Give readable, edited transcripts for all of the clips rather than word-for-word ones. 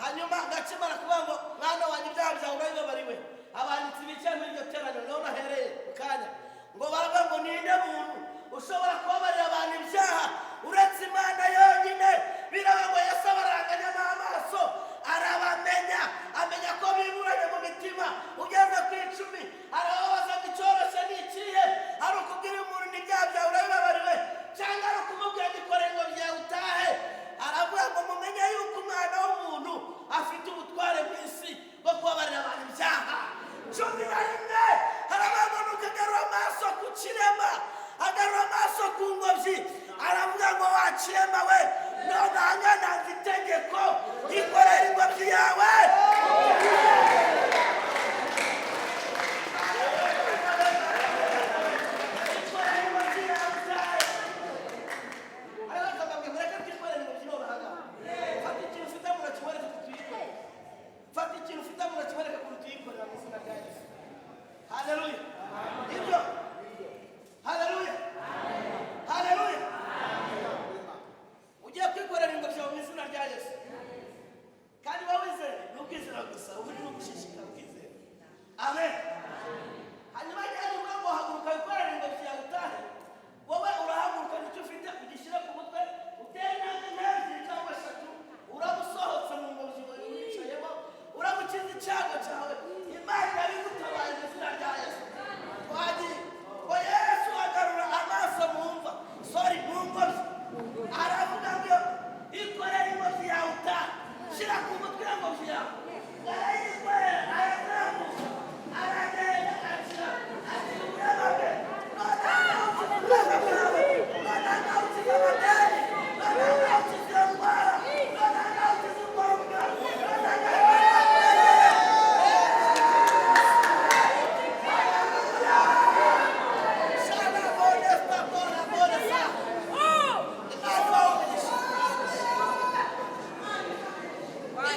Hanyuma gakimara kuvuga ngo mwana wanjye, ibyaha byawe urabibabariwe, abanditsi bicaye muri iryo teraniro, niho nahereye mu kanya, ngo baravuga ngo ninde muntu ushobora kubabarira abantu ibyaha uretse Imana yonyine? Biraba ngo Yesu abaranganyamo amaso, arabamenya, amenya ko biburanye mu mitima. Ugeze ku 10, arababaza ngo icyoroshye ni ikihe? Ari ukubwira umuntu ngo ibyaha byawe urabibabariwe, cyangwa ari ukumubwira ngo ikore ngo byawe utahe? Aravuga ngo mumenye yuko Umwana w'umuntu afite ubutware mu isi bwo kubabarira abantu ibyaha. 11, haravuga ngo nuko agarura amaso ku kirema, agarura amaso ku ngobyi, aravuga ngo wa kirema we, none aha ntanze itegeko, ikorera ingobyi yawe. Ikorera ingobyi yawe utahe. Ariko akababwira, mureke twikorere ingobyi none aha ngaha. Fata ikintu ufite mu ntoki, wereke ukuntu tuyikorera. Fata ikintu ufite mu ntoki, wereke ukuntu tuyikorera mu izina rya Yesu. Haleluya! Ibyo, haleluya, haleluya! Ugiye kwikorera ingobyi yawe mu izina rya Yesu. Kandi wowe wizere, ni ukwizera gusa, ubu ni ugushishikara ukizera. Amen. Hanyuma igihe uvuga ngo haguruka wikorere ingobyi yawe utahe, wowe urahaguruka, nicyo ufite ugishyire ku mutwe, utere intambwe nk'ebyiri cyangwa eshatu, uraba usohotse mu ngobyi wicayemo, uraba ukize icyago cyawe. Imana irabigutabaye mu izina rya Yesu. Twagiye ngo Yesu agarura amaso mu mva, sorry, mu ngobyi, aravuga ngo ikorere ingobyi yawe utahe, shyira ku mutwe ingobyi yawe. Arayikorera, arazamuka, aragenda, akira, akira uburema bwe. None ukize uburema bwawe, none ukize amadeni, none ukize iyo ndwara, none ukize ubwoba, none. Shana bone sta bona bone sa. Imana ibahe umugisha.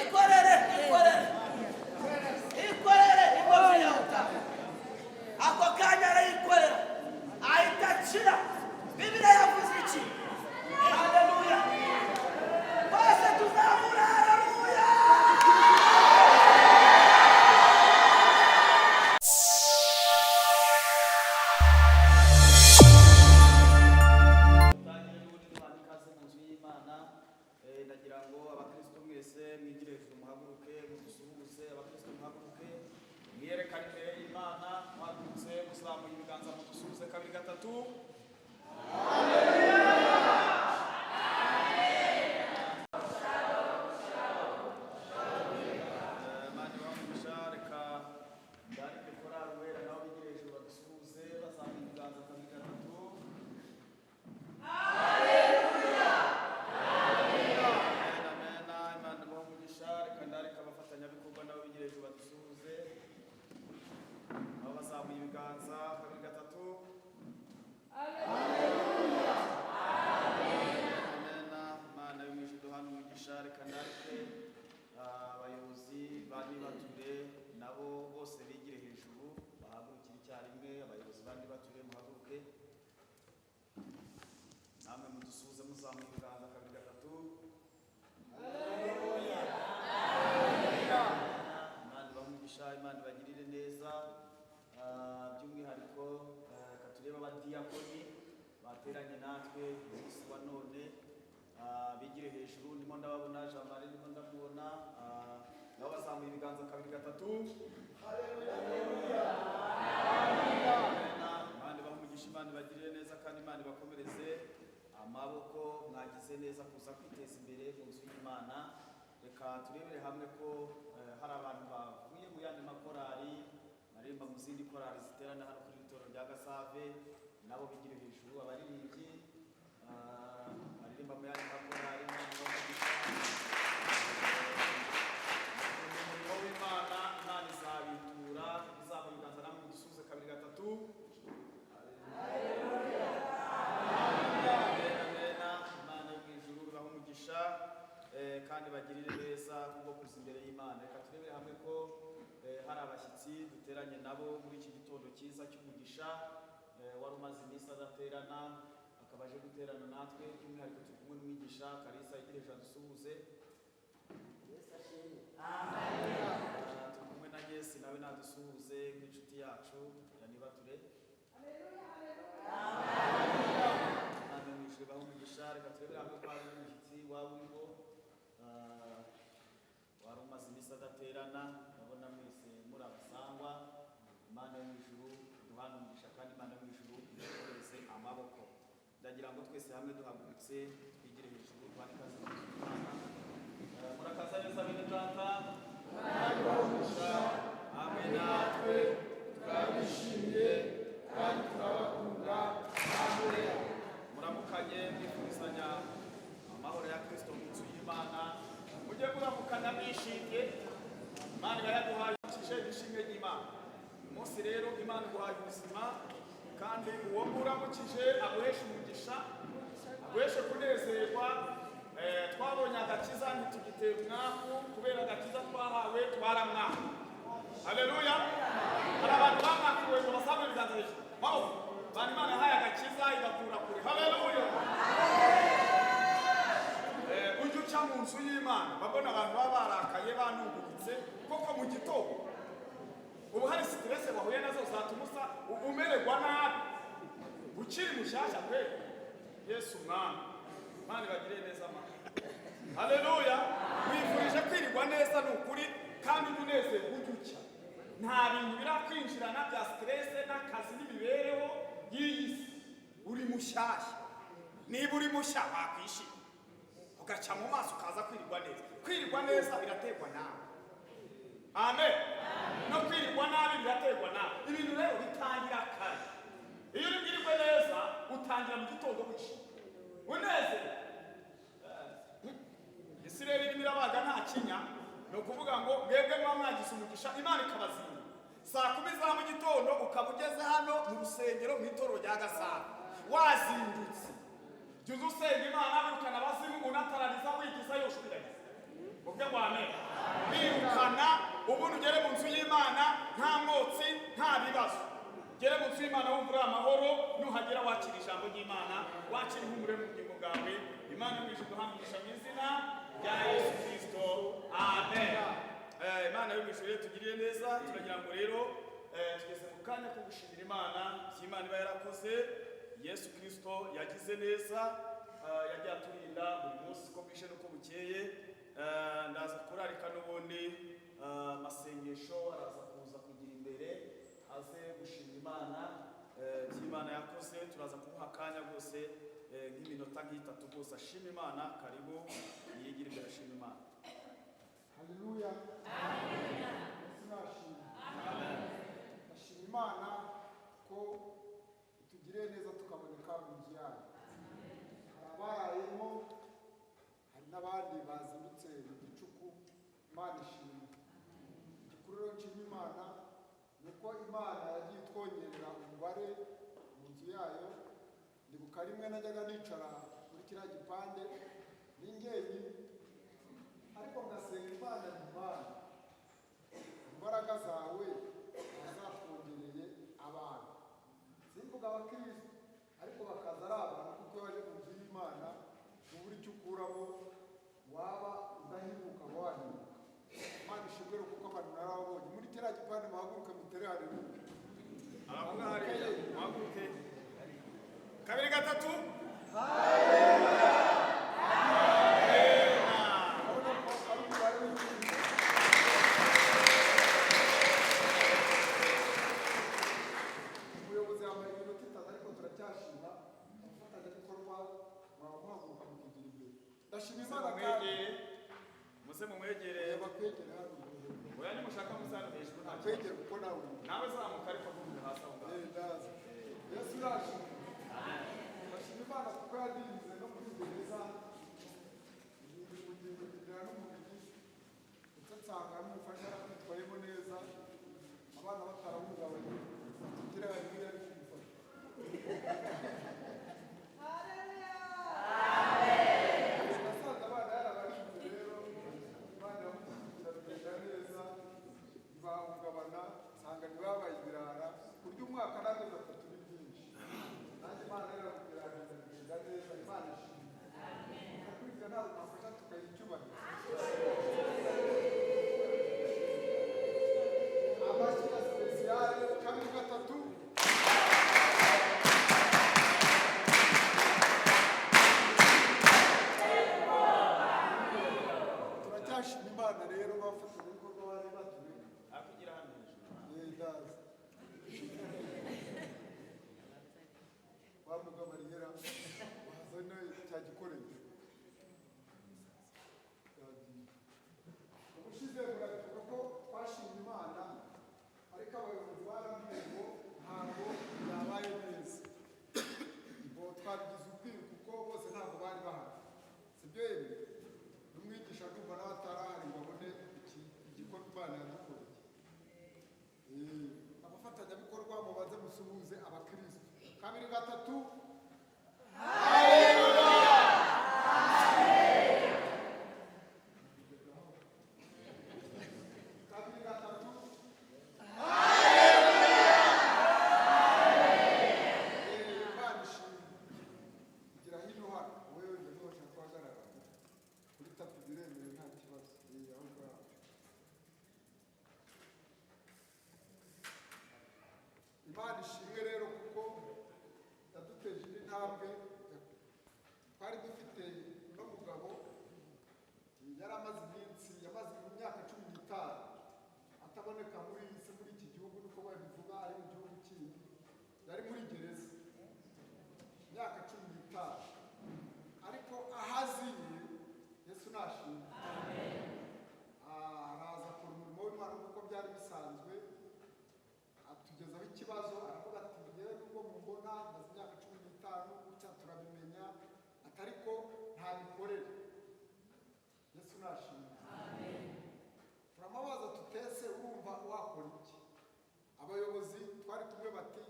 Ikorere, ikorere, ikorere ingobyi yawe utahe. Ako kanya arayikorera, ahita akira. Bibiliya yavuze iki? Haleluya! Bose tuzamura haleluya! Tangire n'ubundi duhana ikaze mu nzu y'Imana. Ndagira ngo abakristo mwese mwigire hejuru, muhaguruke mudusuhuze. Abakristo muhaguruke, mwiyerekane imbere y'Imana, muhagurutse muzamuye ibiganza, mudusuhuze kabiri gatatu. Imana ibahe umugisha. Reka ndarike korali Uwera, nabo bigire hejuru badusuhuze bazamuye ibiganza kabiri gatatu. Amen, amen. Imana ibahe umugisha. Reka ndarike abafatanyabikorwa, nabo bigire hejuru badusuhuze, nabo bazamuye ibiganza kabiri gatatu. Amen. Imana yo mu ijuru duhana umugisha. Reka ndarike abayobozi ba Nibature, nabo bose bigire hejuru, bahagurukire icyarimwe. Abayobozi ba Nibature, muhaguruke namwe mudusuhuze muzamuye ibiganza kabiri gatatu. Imana ibahe umugisha, Imana ibagirire neza. By'umwihariko reka turebe abadiyakoni bateranye natwe umunsi wa none. Bigire hejuru, ndimo ndababona. Jean Marie ndimo ndamubona. Nabo bazamuye ibiganza kabiri gatatu. Imana ibahe umugisha, Imana ibagirire neza kandi Imana ibakomereze amaboko. Mwagize neza kuza kwiteza imbere mu nzu y'Imana. Reka turebere hamwe ko hari abantu bavuye mu yandi makorali, baririmba mu zindi korali ziterana hano kuri iri torero rya Gasave, nabo bigire hejuru. Abaririmbyi baririmba mu yandi makorali, Imana ibahe umugisha. Umurimo w'Imana, Imana izabitura. Izamuye ibiganza namwe mudusuhuze kabiri gatatu. Amen, amen. Imana yo mu ijuru ibahe umugisha kandi bagirire neza kubwo kuza imbere y'Imana. Reka turebere hamwe ko hari abashyitsi duteranye nabo muri iki gitondo cyiza cy'umugisha. Wari umaze iminsi adaterana, akaba aje guterana natwe. By'umwihariko turi kumwe n'umwigisha Kalisa, yegereje adusuhuze. Yesu ashimwe. Imana yo mu ijuru duhana umugisha kandi Imana yo mu ijuru idukomereze amaboko. Ndagira ngo twese hamwe duhagurutse twigire hejuru duhane ikaze mu nzu y'Imana. Murakaza neza bene data. Hamwe natwe turabishimiye kandi turabakunda. Muramukanye mwifurizanya amahoro ya Kristo mu nzu y'Imana. Mujye muramukanya mwishimye. Imana iba yaduhaye ishimwe ry'Imana. Uyu munsi rero Imana iguhaye ubuzima, kandi uwo uramukije aguheshe umugisha, aguheshe kunezerwa. Twabonye agakiza ntitugitera umwaku, kubera agakiza twahawe twaramwaka. Haleluya! Hari abantu bamwakiwe ngo basamure ibiganza hejuru. Maboko bantu Imana yahaye agakiza igakura kure. Haleluya! Ujya uca mu nzu y'Imana babona abantu baba barakaye banunguritse koko mu gitondo ubu hari stress bahuye nazo zatuma usa umererwa nabi ukiri mushyashya pe. Yesu Mwami, Imana ibagirire neza amahoro. Haleluya! Wifurije kwirirwa neza ni ukuri, kandi ujye unezerwa ujye ucya. Nta bintu birakwinjirana bya stress n'akazi n'imibereho y'iyi si. Uri mushyashya, niba uri mushya wakwishima ugaca mu maso ukaza kwirirwa neza. Kwirirwa neza biraterwa nawe. Amen. No kwirirwa nabi biraterwa nawe. Ibintu rero bitangira kare. Iyo uri bwirirwe neza utangira mu gitondo wishimye unezerewe. Isi rero irimo irabaga nta kinya. Ni ukuvuga ngo mwebwe muba mwagize umugisha Imana ikabazinga saa 10 za mu gitondo ukaba ugeze hano mu rusengero mu itorero rya Gasabo wazindutse. Jya uza usenga Imana wirukana abazimu, unatarariza wigiza yose ubiragiza. Uvuge ngo amen. Wirukana ubundi ugere mu nzu y'Imana nta mwotsi nta bibazo. Ugere mu nzu y'Imana wumva uri amahoro, nuhagera wakira ijambo ry'Imana, wakira ihumure mu bugingo bwawe. Imana yo mu ijuru iduhe mu izina rya Yesu Kristo. Amen. Imana yo mu ijuru tugiriye neza. Turagira ngo rero tugeze mu kanya ko gushimira Imana by'Imana iba yarakoze. Yesu Kristo yagize neza, yagiye aturinda buri munsi uko bwije n'uko bukeye. Ndaza kurarika n'ubundi amasengesho araza kuza kugira imbere aze gushima Imana by'Imana yakoze. Turaza kumuha akanya rwose nk'iminota nk'itatu rwose ashima Imana. Karibu yigire imbere ashima Imana. Haleluya. Amen. Ndashima Imana ko itugiriye neza tukaboneka mu nzu yayo. Hari abarayemo, hari n'abandi bazindutse mu gicuku. Imana ishimwe. Igikuru rero nshima Imana ni uko Imana yagiye itwongerera umubare mu nzu yayo. Ndibuka rimwe najyaga nicara muri kiriya gipande n'ingenyi, ariko ngasenga Imana ni Imana, imbaraga zawe zatwongereye abantu. Simvuga abakristo ariko bakaza ari abantu, kuko iyo baje mu nzu y'Imana ubura icyo ukuramo, waba udahinduka uba wahinduka. Imana ishimwe rero kuko abantu narababonye muri kiriya gipande. Muhaguruke mutere haleluya. Aravuga hariya, muhaguruke. 2 3. Urabona ko ari umubare w'icumi. Umuyobozi yambaye iminota itatu, ariko turacyashima abafatanyabikorwa mwaba muhaguruka mukigira imbere. Ndashima Imana kandi Muze mumwegere. Bakwegere hano. Oya, nimushaka muze hano hejuru nta kibazo. Akwegere kuko nawe uri. Nawe zamuka ariko ntugume hasi aho ngaho. Ndaza. Yesu urashima. Ndashima Imana kuko yandinze no muri gereza, irinda ubugingo, indindira n'umubiri, ndetse nsanga n'umufasha yaratwitwayemo neza, abana batarahungabanye. Tugira haleluya ari kumufasha. Nasanze abana yarabarinze rero, Imana iramushyigikira bigenda neza, ntibahungabana, nsanga ntibabaye ibirara, kurya umwaka n'amezi 3 ni byinshi. Nanjye Imana iramubwira bigenda neza. Imana ishimwe. Ndakurikira ntabwo mwafasha tukayiha icyubahiro. Amashyi ya sipesiyale 2 3. Turacyashima Imana rero bafatanyabikorwa bari batureka. Akugira hano hejuru. Ndaza. Wa mugabo arihera wazana cya gikoresho. Yagiye. Ubushize murabivuga ko twashimye Imana, ariko abayobozi barambwiye ngo ntabwo byabaye neza, ngo twabigize ubwiru kuko bose ntabwo bari bahari, sibyo? Yemwe n'umwigisha ndumva nawe atarahari ngo abone iki igikorwa Imana yadukoreye. Abafatanyabikorwa mubanze musuhuze abakristo. Kabiri, gatatu. Kabiri, gatatu. Imana ishimwe. Igira hino hano wowe, wenda ntubasha guhagarara kuri tapi, biremewe, nta kibazo. Aho ngaho. Imana ishimwe rero kuko yaduteje indi ntambwe. Twari dufite uno mugabo yari amaze iminsi, yamaze imyaka 15 ataboneka muri iyi si, muri iki gihugu, niko babivuga, ari mu gihugu kindi, yari muri gereza imyaka 15. Ariko ahaziye, Yesu nashimwe, araza akora umurimo w'Imana nk'uko byari bisanzwe, atugezaho ikibazo, aravuga ati: "Yewe, nubwo mubona maze imyaka 15 gutya, turabimenya," ati, "ariko ntabikorere." Yesu nashimwe. Turamubaza tutese urumva wakora iki? Abayobozi twari kumwe bati: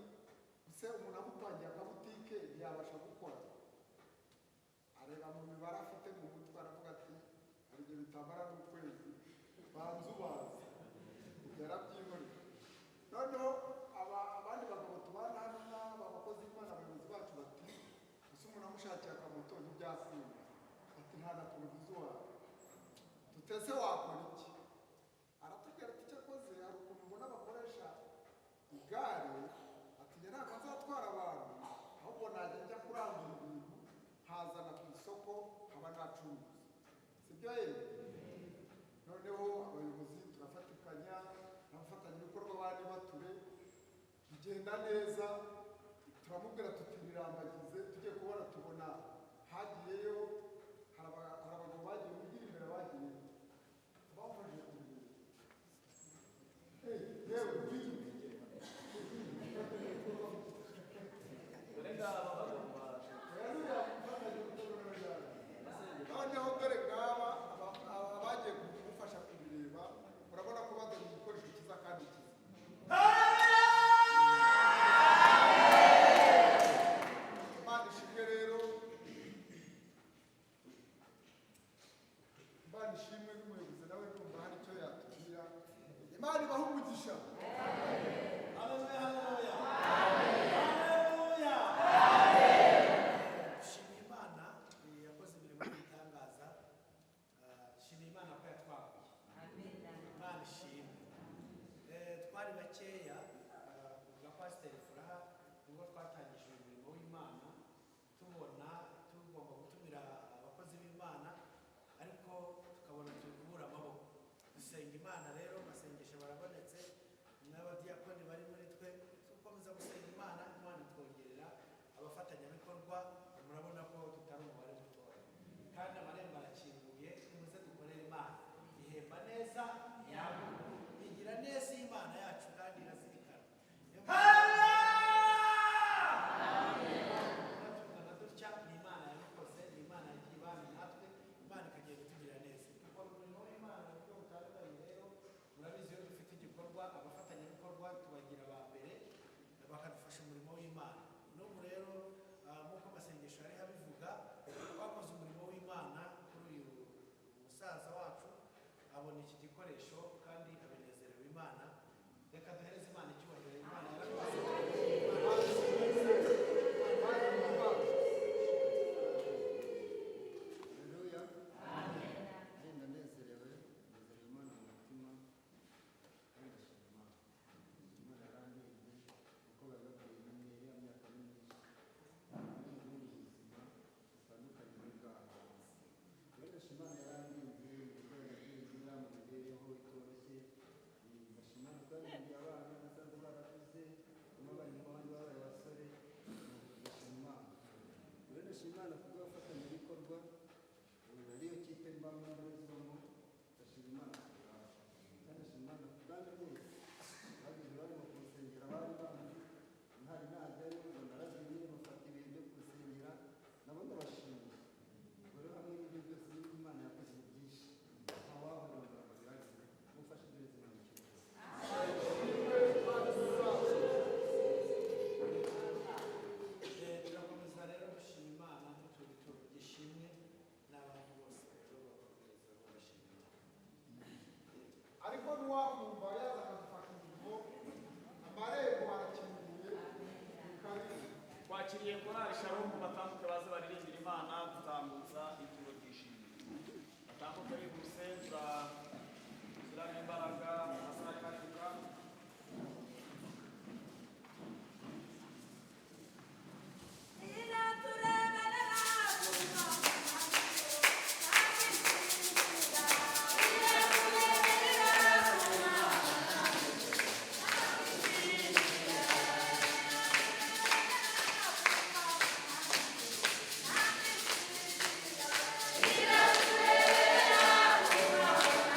"Ese umuntu amupangiye akabutike ntiyabasha gukora?" Areba mu mibare afite mu mutwe, aravuga ati: "Hari igihe bitamara n'ukwezi, banza ubaze." Yarabyihoreye. Noneho abandi bagabo tubana hano n'aba bakozi b'Imana, abayobozi bacu, bati: "Ese umuntu amushakiye akamoto ntibyasinda?" Ati: "Nta na porovizuwari." Tutese wakora iki? Aratubwira ati: "Icyo akoze, hari ukuntu mbona bakoresha igare," ati, "njye ntabwo nzatwara abantu, ahubwo najya njya kurangura ibintu nkazana ku isoko, nkaba nacuruza." Sibyo yewe? Noneho abayobozi turafatikanya n'abafatanyabikorwa bandi bature, bigenda neza. Turamubwira tuti: "Rirambagize." Tugiye kubona tubona hagiyeyo, hari abagabo bagiye bigira imbere, bagiye bamufashije kubireba. Yewe ngwino. Dore ngaba abagabo baje. Noneho dore ngaba abagiye kumufasha kubireba. Murabona ko bazanye igikoresho cyiza kandi cyiza. Imana ishimwe rero, Imana ishimwe. N'umuyobozi nawe ndumva hari icyo yatubwira. Imana ibahe umugisha. Haleluya, haleluya, haleluya. Dushimiye Imana yakoze imirimo y'ibitangaza. Shimiye Imana ko yatwaguye. Imana ishimwe. Twari bakeya, nka Pasiteri Furaha, nubwo twatangije uyu murimo w'Imana tubona tugomba gutumira abakozi b'Imana, ariko tukabona turi kubura amaboko. Dusenga Imana rero, amasengesho barabonetse n'abadiyakoni bari muri twe, dukomeza gusenga Imana, Imana itwongerera abafatanyabikorwa. Murabona ko tutari umubare mutoya, kandi amarembo arakinguye. Nimuze dukorere Imana, ihemba neza, yaguka, igira neza iyi Imana yacu, kandi irazirikana. Niyo mpamvu tungana dutya, ni Imana yabikoze, ni Imana yagiye ibana natwe, Imana ikagenda itugirira neza. Dukora umurimo w'Imana mu buryo butandukanye rero. Murabizi, iyo dufite igikorwa, abafatanyabikorwa tubagira aba mbere, bakadufasha umurimo w'Imana. N'ubu rero, nk'uko amasengesho yari abivuga, twakoze umurimo w'Imana kuri uyu musaza wacu, abona iki gikoresho kandi abinezerewe. Imana, reka duhereze Imana icyubahiro. Imana yarabikoze. Haleluya. Njye ndanezerewe, nezerewe Imana mu mutima, kandi ndashima Imana. Imana yarandinze kuko bari babwiye nyine iriya myaka ni myinshi. Nari mu bundi buzima butandukanye n'ubwaho. Rero ndashima Imana yarandinze mu gukora nagiye ngira mu mibereho itoroshye. Ndashima Imana ko yarindiye abana. Twakiriye korali Shalom, batambuke baze baririmbira Imana dutambutsa ituro ry'ishimwe. Batambuke bihuse, turashyiramo imbaraga amasaha ariruka. Thank you.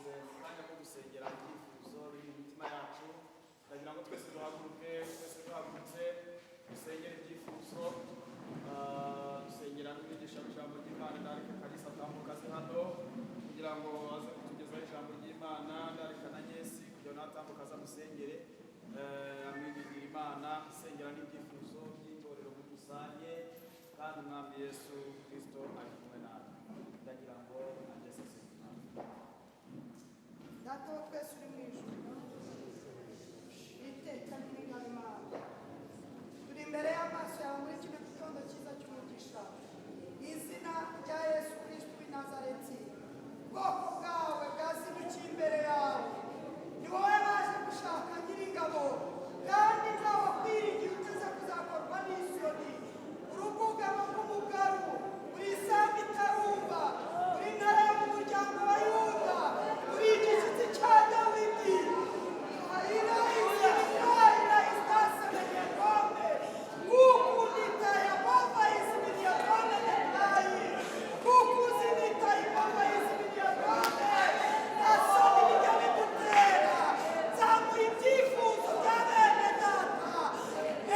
Tugeze mu kanya ko gusengera ibyifuzo biri mu mitima yacu. Ndagira ngo twese duhaguruke, twese duhagurutse dusengere ibyifuzo. Dusengera n'umwigisha w'ijambo ry'Imana. Ndareka Kalisa atambuka aze hano kugira ngo aze kutugezaho ijambo ry'Imana. Ndareka na Nyesi kugira ngo natambuka aze amusengere, amwingingire Imana, asengera n'ibyifuzo by'itorero muri rusange. Kandi Umwami Yesu Kristo ari kumwe natwe. Ndagira ngo ageze asenga Imana. Data wa twese uri mu ijuru, iteka n'ingano, Imana, turi imbere y'amaso yawe muri kino gitondo cyiza cy'umugisha. Mu izina rya Yesu Kristo w'i Nazareti, ubwoko bwawe bwazindukiye imbere yawe. Ni wowe baje gushaka, Nyiringabo, kandi ntawakwiringira uteze kuzakorwa n'isoni. Urubwugamo bw'umugaru, uri isambu itarumba, uri intare yo mu muryango wa Yuda, uri igishyitsi cya Dawidi. Ira isitasemenyegome ngukunita Yehova izimiriagome netayi kukuzinita Yehova izimiriagome. Ntasoni bijya bigutera. Zamura ibyifuzo bya bene data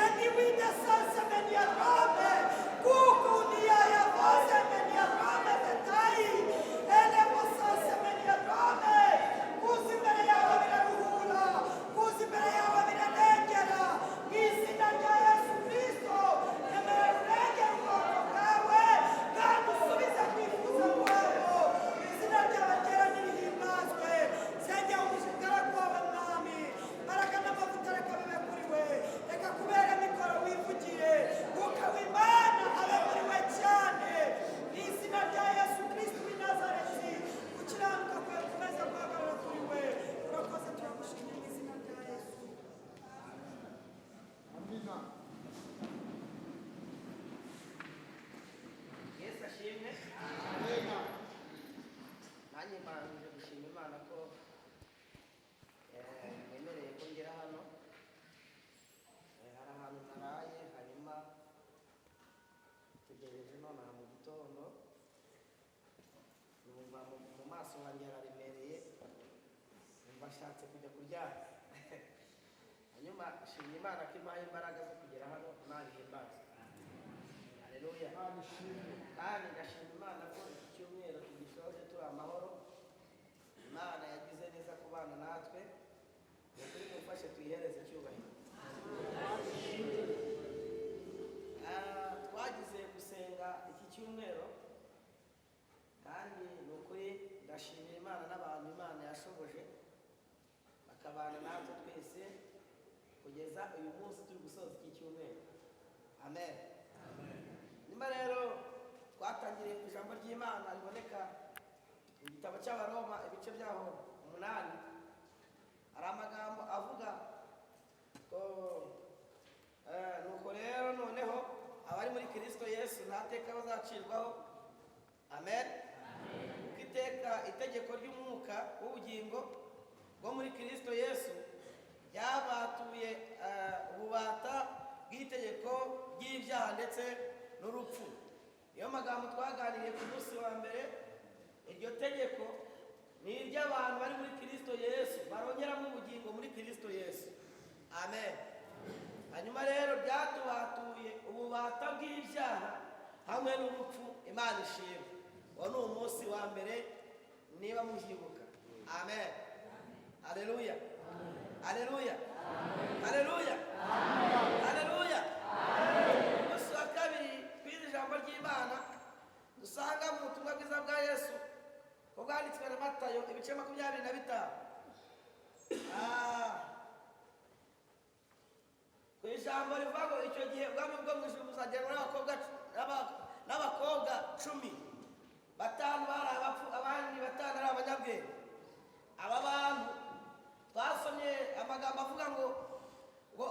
eniwidesasemeniagome kukuniya yavosemeniagome netayi elemosasemeniagome. Kuza imbere yawe biraruhura, kuza imbere yawe biranengera. Mu izina rya Yesu Kristo, emerera urengere ubwoko bwawe kandi usubize kwifuza kwabo. Izina ryawe ryera nirihimbazwe. Sengera umugaragu wawe, Mwami. Mbaraga n'amavuta reka bibe kuri we, reka kubera mikoro wivugire. Mwuka w'Imana abe muri we cyane. Mu izina rya Yesu Kristo w'i Nazareti, gukiranuka kwawe kumeze guhagarara kuri we. Urakoze, turagushimye mu izina rya Yesu. Amina. Yesu ashimwe. Amina. Nanjye mbanje gushima Imana ko mwemereye ko ngera hano. Hari ahantu naraye, hanyuma tugejeje nonaha mu gitondo, numva mu maso hanjye hararemereye, numva nshatse kujya kuryama. Hanyuma nshimye Imana ko impaye imbaraga zo kugera hano. Imana ihimbazwe, haleluya. Imana ishimwe. Kandi ndashima Imana ko iki cyumweru tugishoje turi amahoro. Imana yagize neza kubana natwe. Ni ukuri mufashe tuyihereze icyubahiro. Twagize gusenga iki cyumweru, kandi ni ukuri ndashimira Imana n'abantu Imana yashoboje bakabana natwe twese kugeza uyu munsi turi gusoza iki cyumweru. Amen. Nyuma rero twatangiriye ku ijambo ry'Imana riboneka mu gitabo cy'Abaroma, ibice byaho 8. Hari amagambo avuga ko nuko rero noneho abari muri Kristo Yesu nta teka bazacirwaho. Amen. Kuko iteka itegeko ry'umwuka w'ubugingo bwo muri Kristo Yesu ryabatuye ububata bw'itegeko ry'ibyaha ndetse n'urupfu. Niyo magambo twaganiriye ku munsi wa mbere. Iryo tegeko ni iry'abantu bari muri Kristo Yesu, barongeramo ubugingo muri Kristo Yesu. Amen. Hanyuma rero ryatubatuye ububata bw'ibyaha hamwe n'urupfu. Imana ishimwe. Uwo ni umunsi wa mbere, niba mubyibuka. Amen, haleluya, haleluya, haleluya, haleluya. Umunsi wa kabiri twize ijambo ry'Imana dusanga mu butumwa bwiza bwa Yesu ko bwanditswe na Matayo, ibice 25. Ku ijambo rivuga ngo icyo gihe ubwami bwo mu ijuru buzagenwa n'abakobwa 10. Batanu bari abapfu, abandi batanu ari abanyabwenge. Aba bantu twasomye amagambo avuga ngo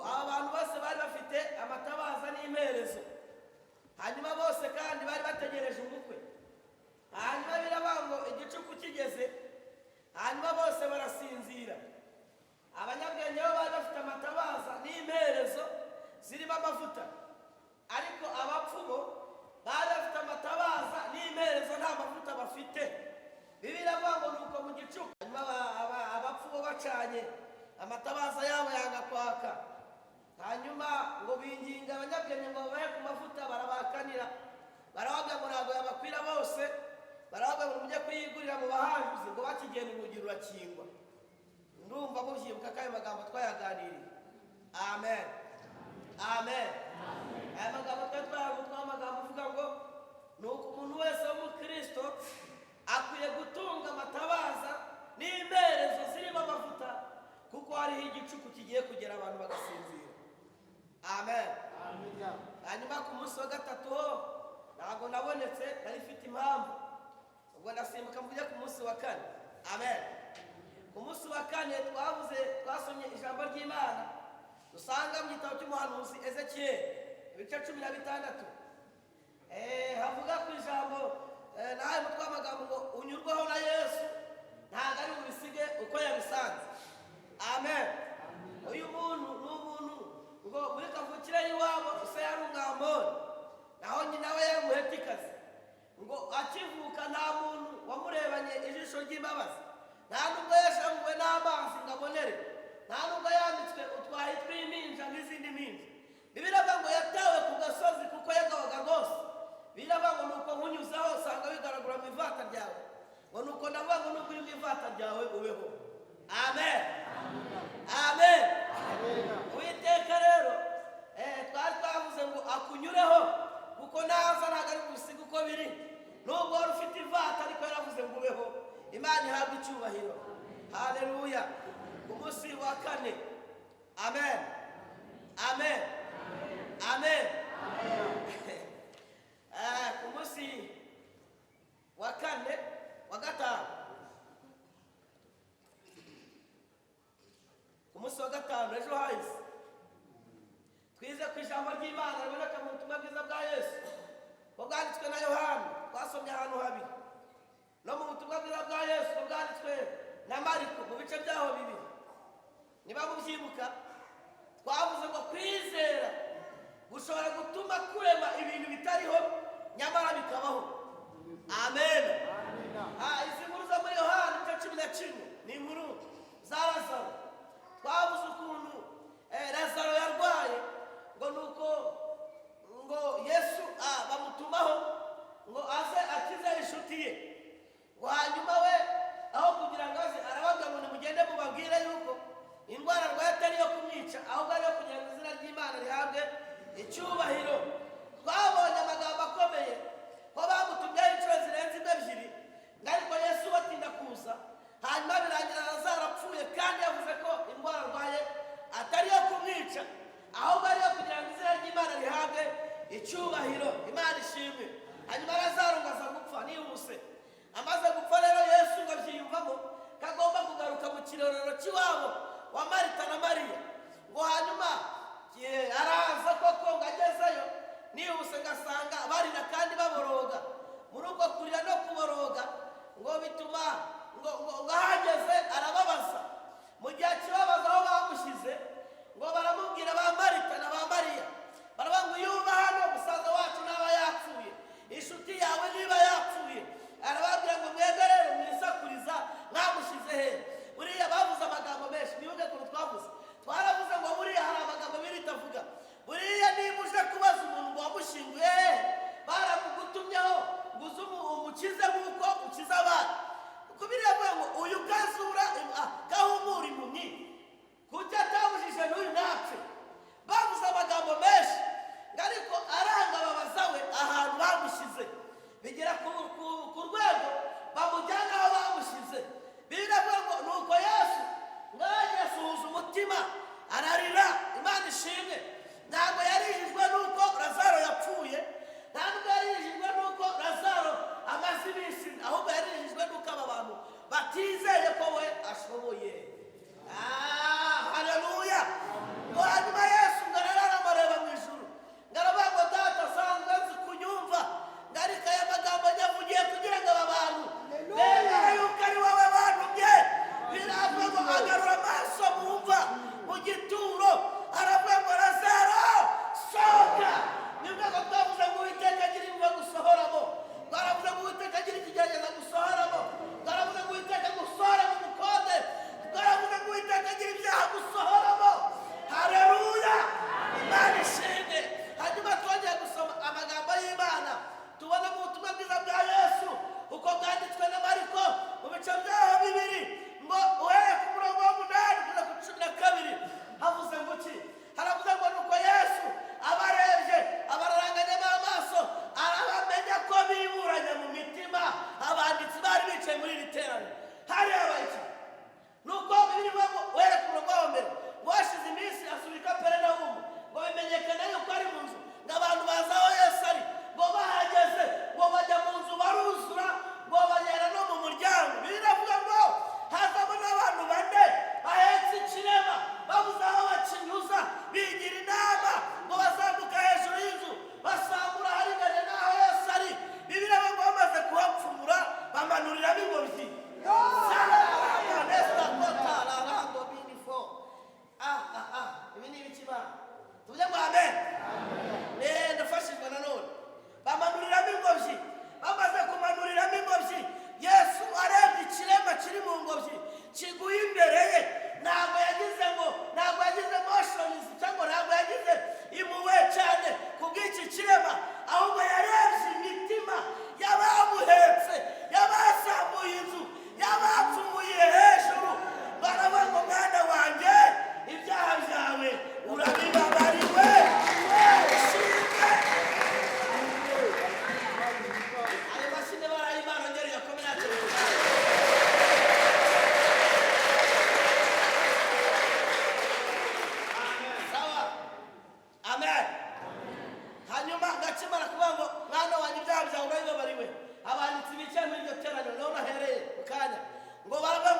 aba bantu bose bari bafite amatabaza n'imperezo, hanyuma bose kandi bari bategereje umukwe. Hanyuma biravuga ngo igicuku kigeze, hanyuma bose barasinzira. Abanyabwenge bo bari bafite amatabaza n'imperezo zirimo amavuta, ariko abapfu bo Amatabaza yabo yanga kwaka. Hanyuma ngo binginga abanyabwenge ngo babahe ku mavuta, barabakanira, barabaga ngo ntabwo yabakwira bose, barabaga ngo mujye kuyigurira mu bahanguzi. Ngo bakigenda urugi rurakingwa. Ndumva mubyibuka ko ayo magambo twayaganiriye. Amen, amen. Aya magambo twari twayagutwaho, amagambo uvuga ngo ni uko umuntu wese w'umukristo akwiye gutunga amatabaza n'imperezo zirimo amavuta, kuko hariho igicuku kigiye kugera abantu bagasinzira. Amen. Hanyuma ku munsi wa gatatu ho ntabwo nabonetse, nari mfite impamvu. Ubwo ndasimbuka mvuge ku munsi wa kane. Amen. Ku munsi wa kane twavuze, twasomye ijambo ry'Imana dusanga mu gitabo cy'umuhanuzi Ezekiyeli, ibice 16. Havuga ku ijambo nawe mutwe w'amagambo ngo unyurwaho na Yesu ntabwo ari bubisige uko yabisanze. Amen. Uyu muntu ni umuntu ngo muri kavukire y'iwabo se yari Umwamoni, naho nyina we yari Umuhetikazi. Ngo akivuka nta muntu wamurebanye ijisho ry'imbabazi, nta nubwo yashanguwe n'amazi ngo abonere, nta nubwo yambitswe utwahi tw'impinja n'izindi mpinja. Bibiliya ivuga ngo yatawe ku gasozi kuko yagawaga rwose. Bibiliya ivuga ngo nuko nkunyuzeho usanga wigaragura mu ivata ryawe, ngo nuko ndavuga ngo nubwo uri mu ivata ryawe ubeho. Amen, amen. Uwiteka rero twari twavuze ngo akunyureho, kuko naza ntabwo ari bubisige uko biri, nubwo wari ufite ivata, ariko yaravuze ngo ubeho. Imana ihabwe icyubahiro. Haleluya. Ku munsi wa kane, amen, amen, amen. Ku munsi wa kane, wa gatanu, ku munsi wa gatanu ejo hahise, twize ku ijambo ry'Imana riboneka mu butumwa bwiza bwa Yesu ko bwanditswe na Yohana. Twasomye ahantu habiri, no mu butumwa bwiza bwa Yesu ko bwanditswe na Mariko, mu bice byaho bibiri. Niba mubyibuka, twavuze ngo kwizera gushobora gutuma kurema ibintu bitariho nyamara bikabaho. Amen. Izi nkuru zo muri Yohana ibice 11 ni inkuru za Lazaro. Twavuze ukuntu Lazaro yarwaye, ngo nuko ngo Yesu bamutumaho ngo aze akize inshuti ye. Ngo hanyuma we aho kugira ngo aze, arababwira ngo nimugende mubabwire yuko indwara arwaye atari iyo kumwica, ahubwo ari iyo kugira ngo izina ry'Imana rihabwe icyubahiro. Twabonye amagambo akomeye ko bamutumyeho inshuro zirenze imwe, ebyiri, ngo ariko Yesu batinda kuza. Hanyuma birangira Lazaro apfuye, kandi yavuze ko indwara arwaye atari iyo kumwica, ahubwo ari iyo kugira ngo izina ry'Imana rihabwe icyubahiro. Imana ishimwe. Hanyuma Lazaro ngo aza gupfa nihuse. Amaze gupfa rero, Yesu ngo abyiyumvamo ko agomba kugaruka mu kirorero cy'iwabo wa Marita na Mariya. Ngo hanyuma araza koko. Ngo agezeyo nihuse, ngasanga barira kandi baboroga. Muri ubwo kurira no kuboroga, ngo bituma ngo ahageze arababaza. Mu gihe akibabaza aho bamushyize, ngo baramubwira, ba Marita na ba Mariya baravuga ngo iyo uba hano musaza wacu ntaba yapfuye, inshuti yawe niba yapfuye. Arababwira ngo mwebwe rero mwisakuriza, mwamushyize he? Buriya bavuze amagambo menshi. Mwibuke ukuntu twavuze, twaravuze ngo buriya hari amagambo abiri itavuga. Buriya niba uje kubaza umuntu ngo wamushyinguye he, baramugutumyeho ngo uze umukize nk'uko ukiza abandi, kuko biriya avuga ngo uyu kazura gahumura impumyi, kuki atabujije n'uyu ntapfe? Bavuze amagambo menshi, ngo ariko aranga babaza we ahantu bamushyize, bigera ku rwego bamujyana aho bamushyize. Biravuga ngo nuko Yesu ngaho asuhuza umutima ararira. Imana ishimwe. Ntabwo yarijijwe n'uko Lazaro yapfuye, nta nubwo yarijijwe n'uko Lazaro amaze iminsi, ahubwo yarijijwe n'uko aba bantu batizeye ko we ashoboye. Haleluya. Ngo hanyuma Yesu ngo ararama mu ijuru, ngo aravuga ngo Data, asanzwe nzi kunyumva, ngo ariko aya magambo nyavugiye kugira ngo aba bantu bemere yuko ari wowe bantumye. Biravuga ngo agarura amaso mu mva, mu gituro, aravuga ngo Lazaro, sohoka. Nibwo ngo twavuze ngo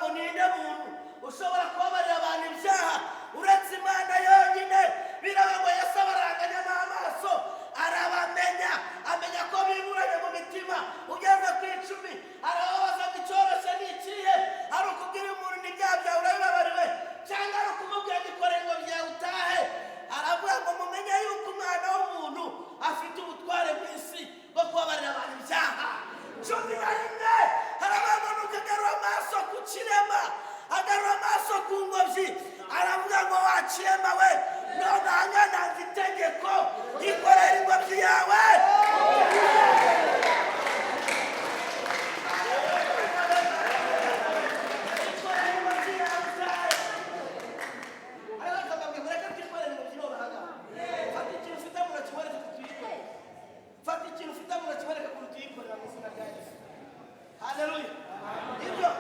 ngo ninde muntu ushobora kubabarira abantu ibyaha uretse Imana yonyine? Biraba ngo Yesu abaranganya n'amaso, arabamenya, amenya ko biburanye mu mitima. Ugeze ku 10 arababaza ngo icyoroshye ni ikihe? Ari ukubwira umuntu n'ibyaha byawe urabibabariwe, cyangwa ari ukumubwira ngo ikore ingobyi yawe utahe? Aravuga ngo mumenye yuko Umwana w'umuntu afite ubutware mu isi bwo kubabarira abantu ibyaha. 11 haravuga ngo nuko agarura amaso ku kirema, agarura amaso ku ngobyi, aravuga ngo wa kirema we, none aha ntanze itegeko, ikorera ingobyi yawe. Ikorera ingobyi yawe utahe. Ariko akababwira mureke twikorere ingobyi none aha ngaha. Fata ikintu ufite mu ntoki wereke ukuntu tuyikorera. Fata ikintu ufite mu ntoki wereke ukuntu tuyikorera mu izina rya Yesu. Haleluya. Ibyo.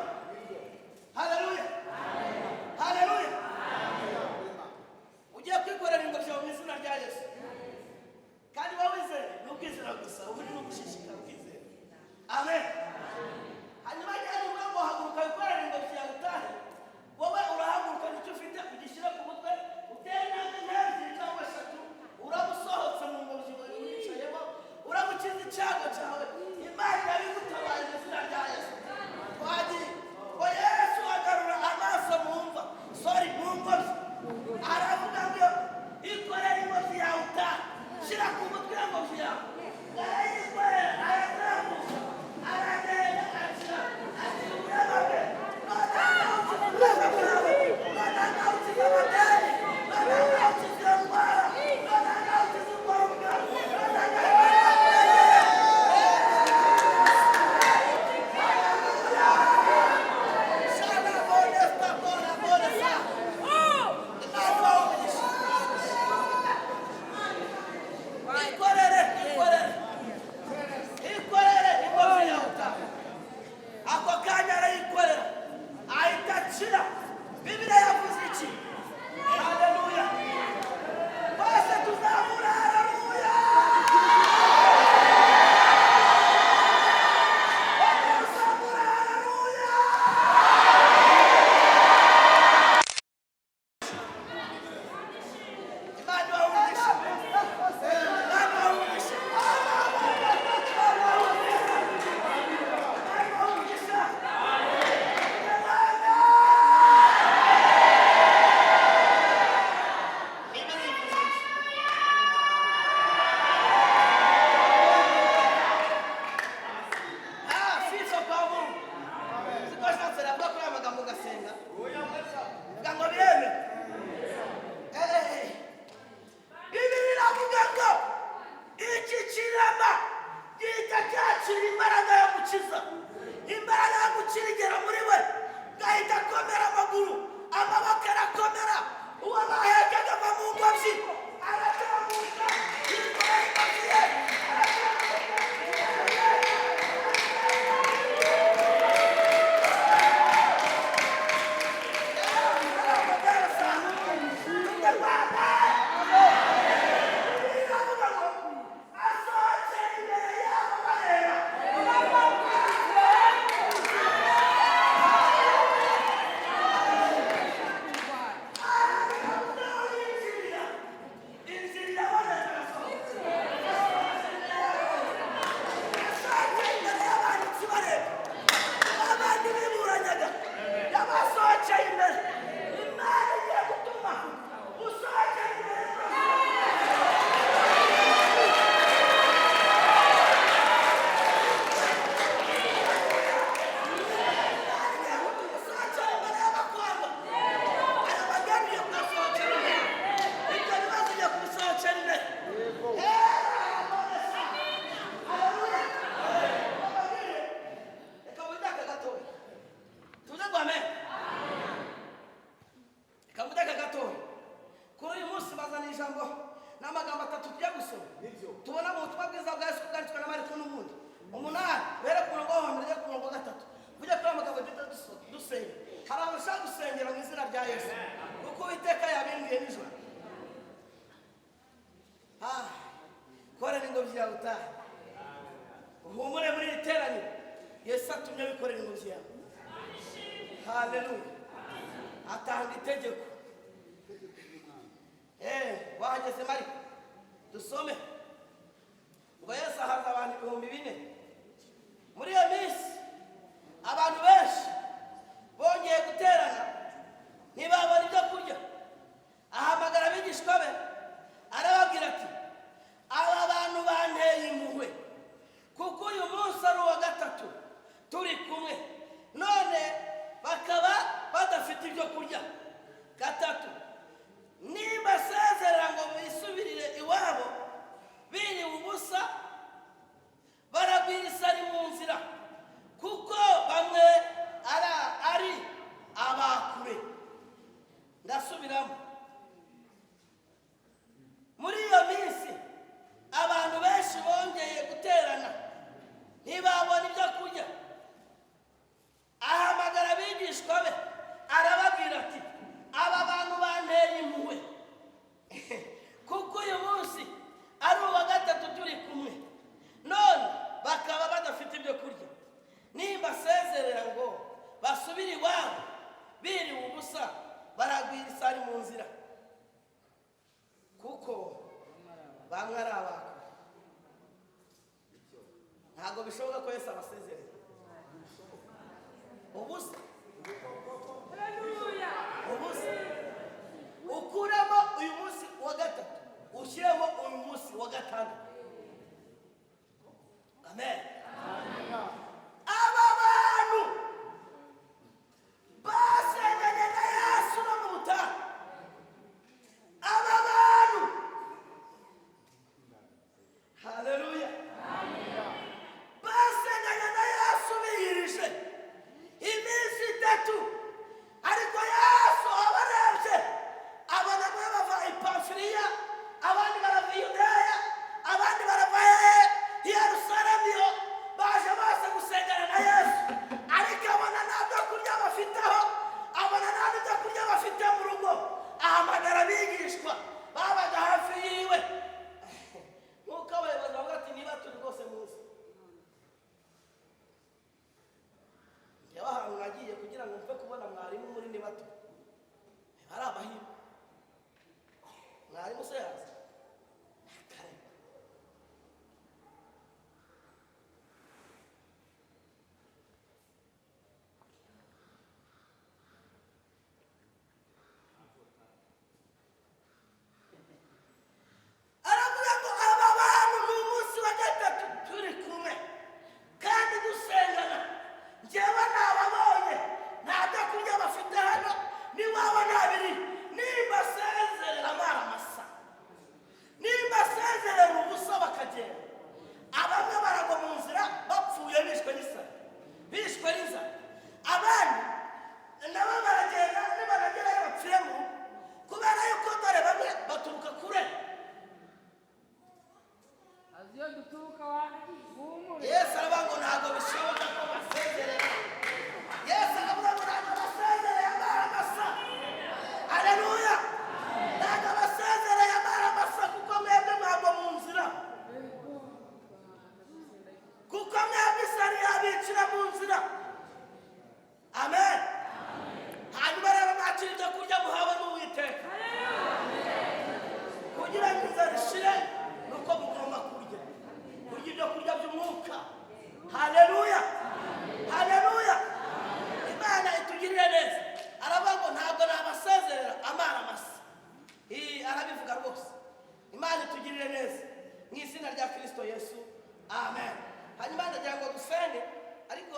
Haleluya. Haleluya. Ugiye kwikorera ingobyi yawe mu izina rya Yesu. Kandi wowe wizere, ni ukwizera gusa, ubundi ni ugushishikara ukizera. Amen. Hanyuma igihe uvuga ngo haguruka wikorere ingobyi yawe utahe, wowe urahaguruka icyo ufite ugishyire ku mutwe, utere intambwe nk'ebyiri cyangwa eshatu, uraba usohotse mu ngobyi wicayemo, uraba ukize icyago cyawe. Imana irabigutabaye mu izina rya Yesu. Twagiye ngo Yesu agarura amaso mu mva, sorry, mu ngobyi, aravuga ngo ikorere ingobyi yawe utahe, shyira ku mutwe ingobyi yawe. Arayikorera, aratambuka, aragenda, akira, akira uburema bwe. Noneho ukize uburema bwawe, noneho ukize amadeni, noneho ukize iyo ndwara, noneho ukize ubwoba, noneho. Shana bonesta bona bonesa. Imana ibahe umugisha. Ikorere, ikorere, ikorere ingobyi yawe utahe. Ako kanya arayikorera, ahita akira. Bibiliya yavuze iki? Haleluya. Twese tuzamura haleluya. Tuzamura haleluya. Imana ibahe umugisha. Imana ibahe umugisha. Imana ibahe umugisha. Bibiliya ivuze iki? Ah, sifa kwa Mungu. Siko sasa navuga kuri aya magambo ngasenga. Vuga ngo bireme. Eh. Bibiliya iravuga ngo iki kirema gihita cyakira imbaraga yo gukiza. Imbaraga yo gukira igera muri we, gahita akomera amaguru, amaboko arakomera, uwo bahekaga ava mu ngobyi, aratambuka, yikorera ingobyi ye, aratambuka. Abandi biburanyaga yabasohokeye imbere. Imana igiye gutuma usohokera imbere. Imana igiye gutuma usohokera imbere y'abakobwa. Aya madeni yo kuyasohokera imbere, ibyo bibazo ugiye kubisohokera imbere. Haleluya. Reka widake gatoya tuze ngo amen. Reka widake gatoya. Kuri uyu munsi bazana ijambo n'amagambo atatu tujya gusoma, tubona mu butumwa bwiza bwa Yesu bwanditswe na Mariko n'ubundi 8, uhere ku murongo wa mbere ujye ku murongo wa 3. Ujye kuri aya magambo duhita dusenga. Hari abantu ushaka gusengera mu izina rya Yesu, kuko Uwiteka yabimbwiye nijoro. Ah, korera ingobyi yawe utahe, uhumure muri iri teraniro. Yesu atumye wikorera ingobyi yawe. Haleluya. Atanga itegeko. Wahageze Mariko, dusome ngo Yesu ahaza abantu 4000. Muri iyo minsi abantu benshi bongeye guterana, ntibabona ibyo kurya. Ahamagara abigishwa be, arababwira ati: "Aba bantu banteye impuhwe, kuko uyu munsi ari uwa gatatu turi kumwe, none bakaba badafite ibyo kurya. Gatatu, nimbasezerera ngo bisubirire iwabo biriwe ubusa, baragwira isari mu nzira, kuko bamwe ari abakure." Ndasubiramo. Muri iyo minsi abantu benshi bongeye guterana, ntibabona ibyo kurya. Ahamagara abigishwa be, arababwira ati: "Aba bantu banteye impuhwe, kuko uyu munsi ari uwa gatatu turi kumwe, none bakaba badafite ibyo kurya. Nimbasezerera ngo basubire iwabo biriwe ubusa, baragwira isari mu nzira, kuko bamwe ari abakure." Ntabwo bishoboka ko Yesu abasezerera ubusa. Ubusa, ukuremo uyu munsi wa gatatu, ushyiremo uyu munsi wa gatandatu. Amen. Aba bantu basenganye na Yesu no mu butayu. Aba bantu, haleluya, basenganye na Yesu biyirije iminsi 3. Ariko Yesu abarebye, abona bamwe bava i Pamfiliya, abandi barava i Yudeya, abandi barava hehe, i Yerusalemu. Iyo baje bose gusengana na Yesu, ariko abona nta byo kurya bafiteho, abona nta n'ibyo kurya bafite mu rugo. Ahamagara abigishwa babaga hafi yiwe, nk'uko abayobozi bavuga ati: "Niba turi rwose muzi." Njyewe ahantu nagiye kugira ngo mve kubona mwarimu muri ni bato, ari amahirwe. Mwarimu se yaza kare. Aravuga ngo: "Aba bantu ni umunsi wa gatatu turi kumwe kandi dusengana. Njyewe nababonye, nta byo kurya bafite hano, n'iwabo ntabiri. Nimbasezerera amara masa, nimbasezerera ubusa bakagenda, abamwe baragwa mu nzira bapfuye, bishwe n'isari, bishwe n'inzara. Abandi nabo baragenda, nibanagerayo bapfire mu rugo, kubera yuko dore bamwe baturuka kure." Azi iyo duturuka wa humure. Yesu aravuga ngo ntabwo bishoboka ko basezerera. Yesu aravuga ngo ntabwo basezereye amara masa. Haleluya. Ntabwo basezereye amara masa, kuko mwebwe mwagwa mu nzira, kuko mwebwe isari yabicira mu nzira. Amen. Hanyuma rero mwakira ibyo kurya muhawe n'Uwiteka kugira ngo inzara ishire, nuko mugomba kurya ibyo kurya by'umwuka. Haleluya, haleluya. Imana itugirire neza. Aravuga ngo ntabwo nabasezerera amara masa. Iyi arabivuga rwose. Imana itugirire neza mu izina rya Kirisito Yesu, amen. Hanyuma ndagira ngo dusenge, ariko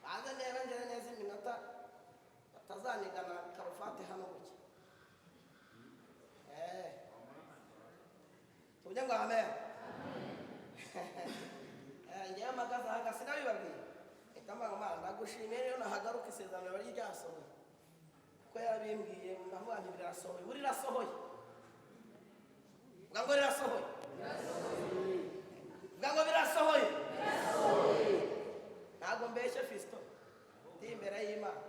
banze neza, ngere neza iminota, batazanigana karuvati hano gutya. Tuvuge ngo amen. Ngewe mpagaze aha sinabibabwiye, mpita mvuga ngo: "Mana, ndagushimiye." Rero nahagaruka, isezerano riba ryasohoye, kuko yarabimbwiye. Ndavuga nti: "Birasohoye." Ubu rirasohoye. Vuga ngo rirasohoye. Vuga ngo birasohoye. Ntabwo mbeshye, Fisito, ndi imbere y'Imana.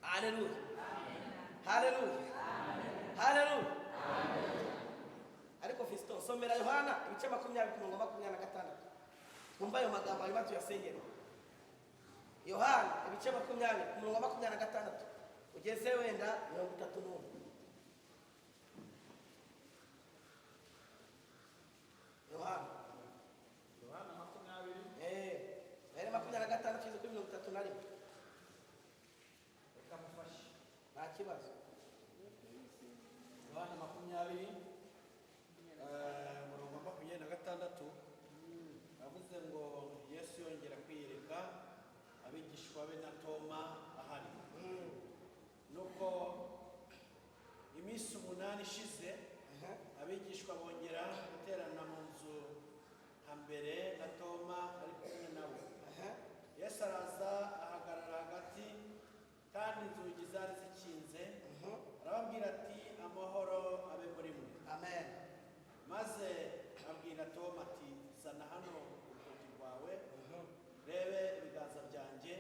Haleluya, haleluya, haleluya. Ariko Fisito, somera Yohana ibice 20 ku murongo 26, twumva ayo magambo, hanyuma tuyasengere. Yohana ibice 20, ku murongo wa 26 ugeze wenda 31. Yohana. Yohana 20. Mbere 26 tugeze kuri 31. Reka mufashe. Nta kibazo. Yohana 20, umurongo wa 26, avuze ngo Yesu yongera kwiyereka abigishwa be na Toma ahari. Nuko iminsi 8 ishize, abigishwa bongera guterana mu nzu nka mbere, na Toma ari kumwe nabo. Yesu araza ahagarara hagati, kandi inzugi zari zikinze, arababwira ati: "Amahoro abe muri mwe." Amen. Maze abwira Toma ati: "Zana hano urutoki rwawe, rebe ibiganza byanjye,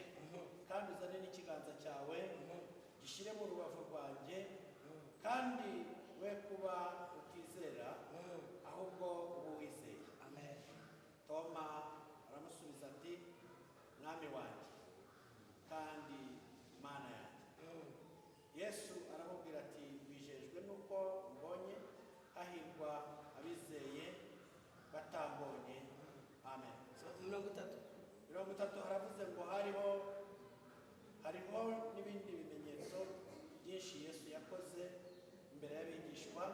kandi uzane n'ikiganza cyawe gishyire mu rubavu rwanjye, kandi we kuba utizera, ahubwo uba wizeye." Amen. Toma aramusubiza ati: "Mwami wanjye kandi Mana yanjye." Yesu aramubwira ati: "Wijejwe nuko mbonye? Hahirwa abizeye batambonye." Amen. So, 30. 30 haravuze ngo hariho n'ibindi bimenyetso byinshi Yesu yakoze imbere y'abigishwa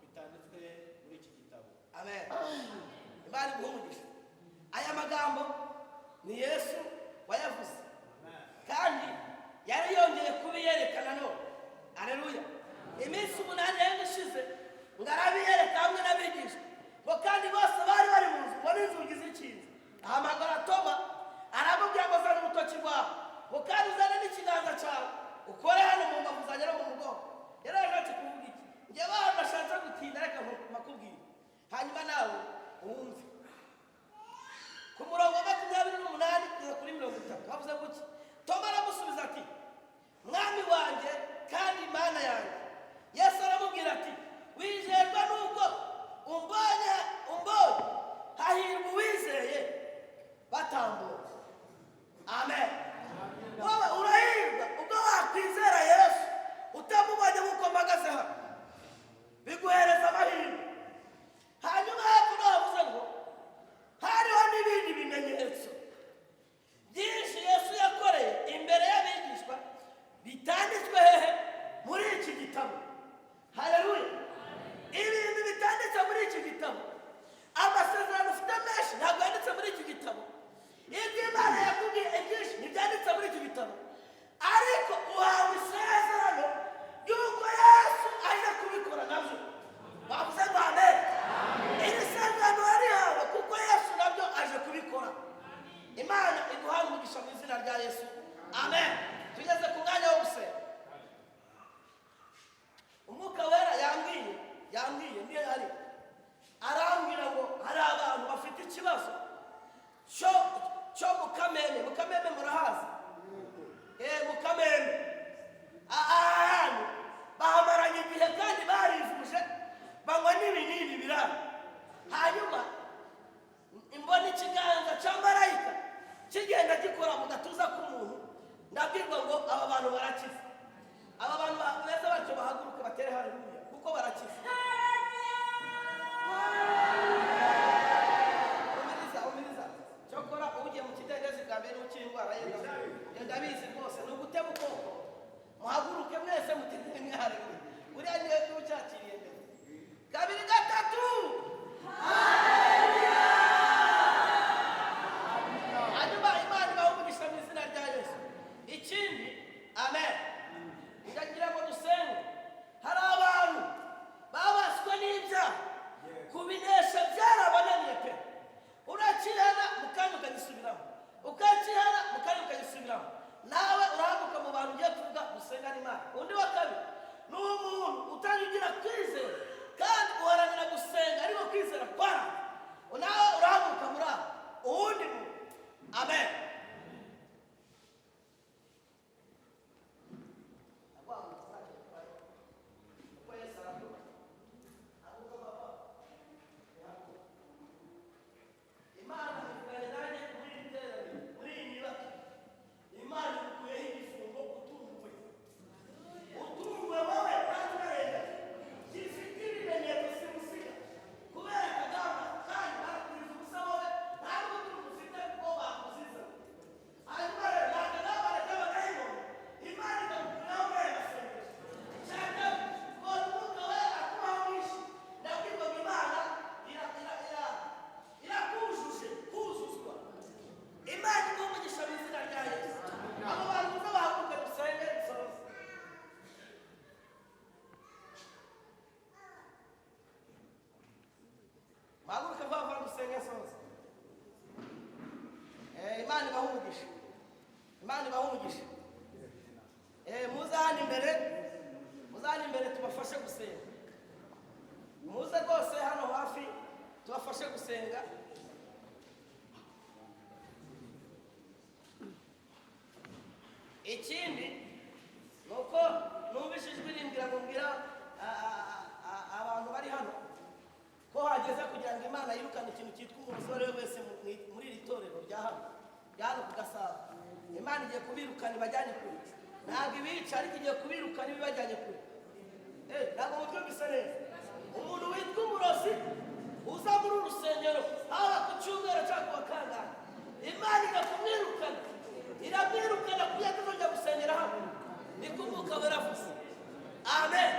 bitanditswe muri iki gitabo. Amen. Imana iguhe umugisha. Aya magambo ni Yesu wayavuze, kandi yari yongeye kubiyerekana none. Aleluya. Iminsi 8 yari ishize ngo arabiyereka hamwe n'abigishwa, ngo kandi bose bari bari mu nzu, ngo n'inzugi zikinze. Ahamagara Toma, aramubwira ngo: "Zana urutoki rwawe, ngo kandi uzane n'ikiganza cyawe, ukore hano mu mbavu zanjye no mu mugongo." Yari ashatse kuvuga iki? Njyewe ahantu nashatse gutinda, reka makubwire, hanyuma nawe wumve. Ku murongo wa 28 kugeza kuri 30 havuze guki? Toma aramusubiza ati: "Mwami wanjye kandi Imana yanjye." Yesu aramubwira ati: "Wijejwe nuko umbonye, umbonye. dusenge soza. Imana ibahe umugisha. Imana ibahe umugisha. Muze hano imbere, muze hano imbere tubafashe gusenga. Muze rwose hano hafi tubafashe gusenga. Ikindi nuko numvise ijwi rimbwira ngo mbwira abantu bari hano ko hageze kugira ngo Imana yirukane ikintu cyitwa umusore wese muri iri torero rya hano, rya hano ku Gasabo. Imana igiye kubirukana ibajyanye kure. Ntabwo ibica ariko igiye kubirukana ibibajyanye kure. Ntabwo mutwumvise neza. Umuntu witwa umurozi uza muri uru rusengero haba ku cyumweru cyangwa ku wa kangahe, Imana igakumwirukana, iramwirukana kugira ngo atazongera gusengera hano. Niko Umwuka Wera avuze. Amen.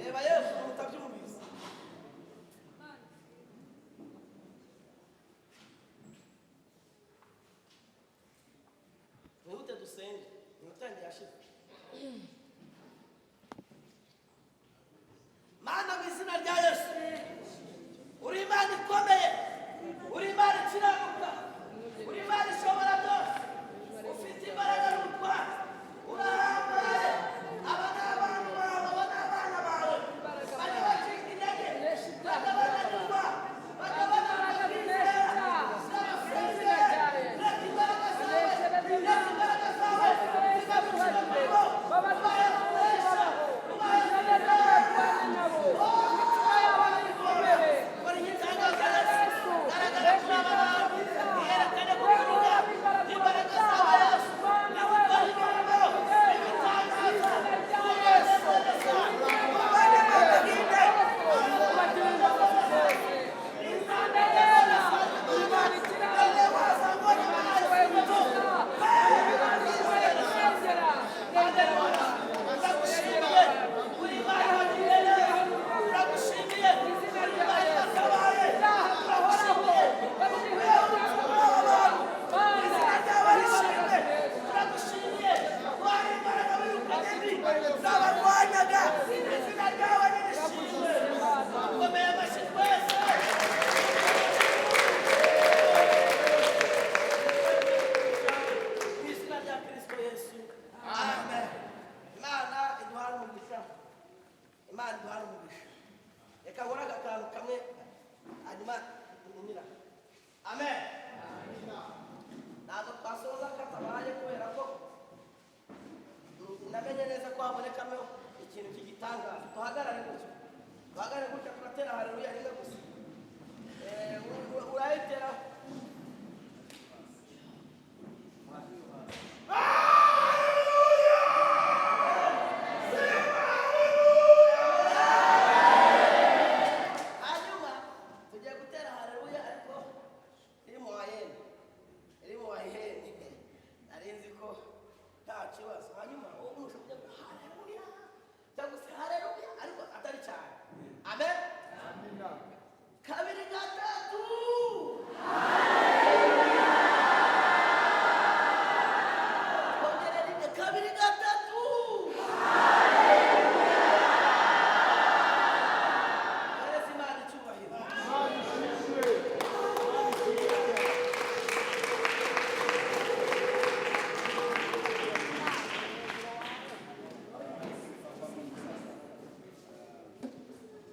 Reba Yesu mutabyumvise. Mwihute dusenge, iminota yanjye yashize. Mana mu izina rya Yesu, uri Imana ikomeye, uri Imana ikiranuka, uri Imana ishobora byose, ufite imbaraga n'ubutware, urahambaye. Aba ni abantu bawe, aba ni abana bawe, bajya bacika intege, bajya bananirwa, bajya bananirwa kwizera. Reka imbaraga zawe, reka imbaraga zawe zigarukire muri bo, ubahe kunesha, ubahe kwizera. Kora igitangaza Yesu, garagara kuri aba bantu, iyerekane ku bibuga, imbaraga zawe Yesu, nizikore imirimo, ibitangaza, ubanezereza, ubane mu agahinda. Turagushimiye, uri Imana wagiriye neza, turagushimiye, uri Imana watabaye, turagushimiye, ukuyeho urupfu muri aba bantu, izina ryawe rishimwe, turagushimiye, wari imbaraga wirukanye mbi zabarwanyaga, izina ryawe nirishimwe. Dukomeye amashyi twese. Mu izina rya Kristo Yesu, amen. Imana iduhane umugisha, Imana iduhane umugisha. Reka nkore aka kantu kamwe hanyuma ntumira. Amen. Ntabwo twasoza katabaye kubera ko namenye neza ko habonekamo ikintu cy'igitangaza. Duhagarare gutya, duhagarare gutya, turatera haleluya rimwe gusa. Urayitera. Hanyuma tugiye gutera haleluya ariko iri mu wayeni, iri mu wayeni. Nari nzi ko nta kibazo. Hanyuma wowe ushobora kugira ngo haleluya cyangwa se haleluya ariko atari cyane. Amen. Kabiri gatatu. Kongera rimwe, kabiri gatatu. Hereza Imana icyubahiro.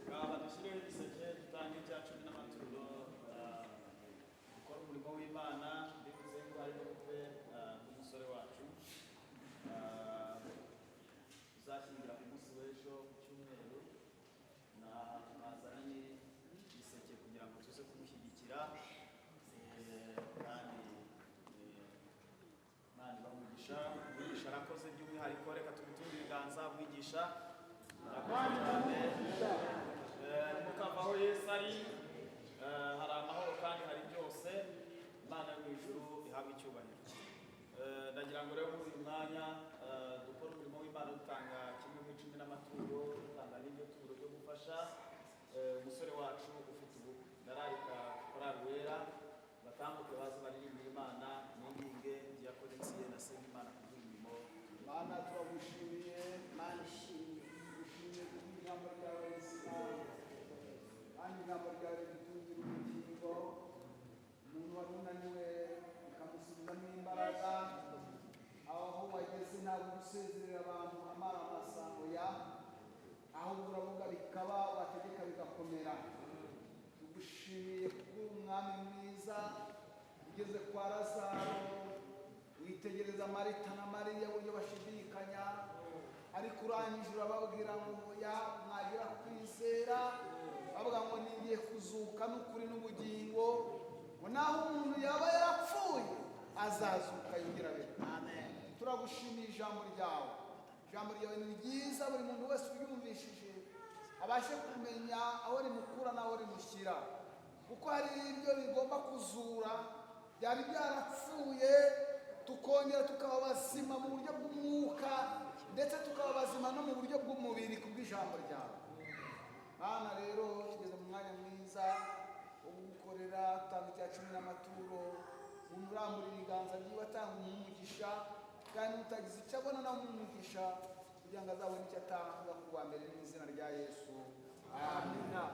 Ngaba dushyireho igiseke dutange icya cumi n'amaturo, dukore umurimo w'Imana. Bivuze ko hari n'ubukwe bw'umusore wacu uzashyingira ku munsi w'ejo ku cyumweru, na twazanye igiseke kugira ngo tuze kumushyigikira, kandi Imana ibahe umugisha. Umwigisha arakoze by'umwihariko, reka tumutunge ibiganza. Umwigisha arakoze cyane. Mukava aho Yesu ari, hari amahoro kandi hari byose. Imana yo mu ijuru ihabwe icyubahiro. Ndagira ngo rero muri uyu mwanya dukore umurimo w'Imana dutanga kimwe mu icumi n'amaturo, dutanga n'iryo turo ryo gufasha umusore wacu ufite ubukwe. Ndararika korali wera batambuke baze baririmbire Imana, ninginge Diakoni Etienne asenga Imana kubw'umurimo. Mana turagushimiye, Imana ishimwe. tugushimiye kubw'ijambo ryawe rizima, kandi ijambo ryawe ridutungira ubugingo. Mwami mwiza, ugeze kwa Lazaro witegereza Marita na Mariya uburyo bashidikanya, ariko urangije urababwira ngo ya mwagira kwizera, bavuga ngo ningiye kuzuka n'ukuri n'ubugingo, ngo naho umuntu yaba yarapfuye azazuka yongera abeho. Amen. Turagushimiye ijambo ryawe. Ijambo ryawe ni ryiza, buri muntu wese uryumvishije abashe kumenya aho rimukura n'aho rimushyira, kuko hari ibyo bigomba kuzura byari byarapfuye, tukongera tukaba bazima mu buryo bw'umwuka, ndetse tukaba bazima no mu buryo bw'umubiri kubw'ijambo ryawe. Mana, rero tugeze mu mwanya mwiza wo gukorera, tutanga icya cumi n'amaturo. Umuntu urambura ibiganza byiwe atanga umugisha, kandi utagize icyo abona nawe umugisha, kugira ngo azabone icyo atanga ku wa mbere, mu izina rya Yesu, amina.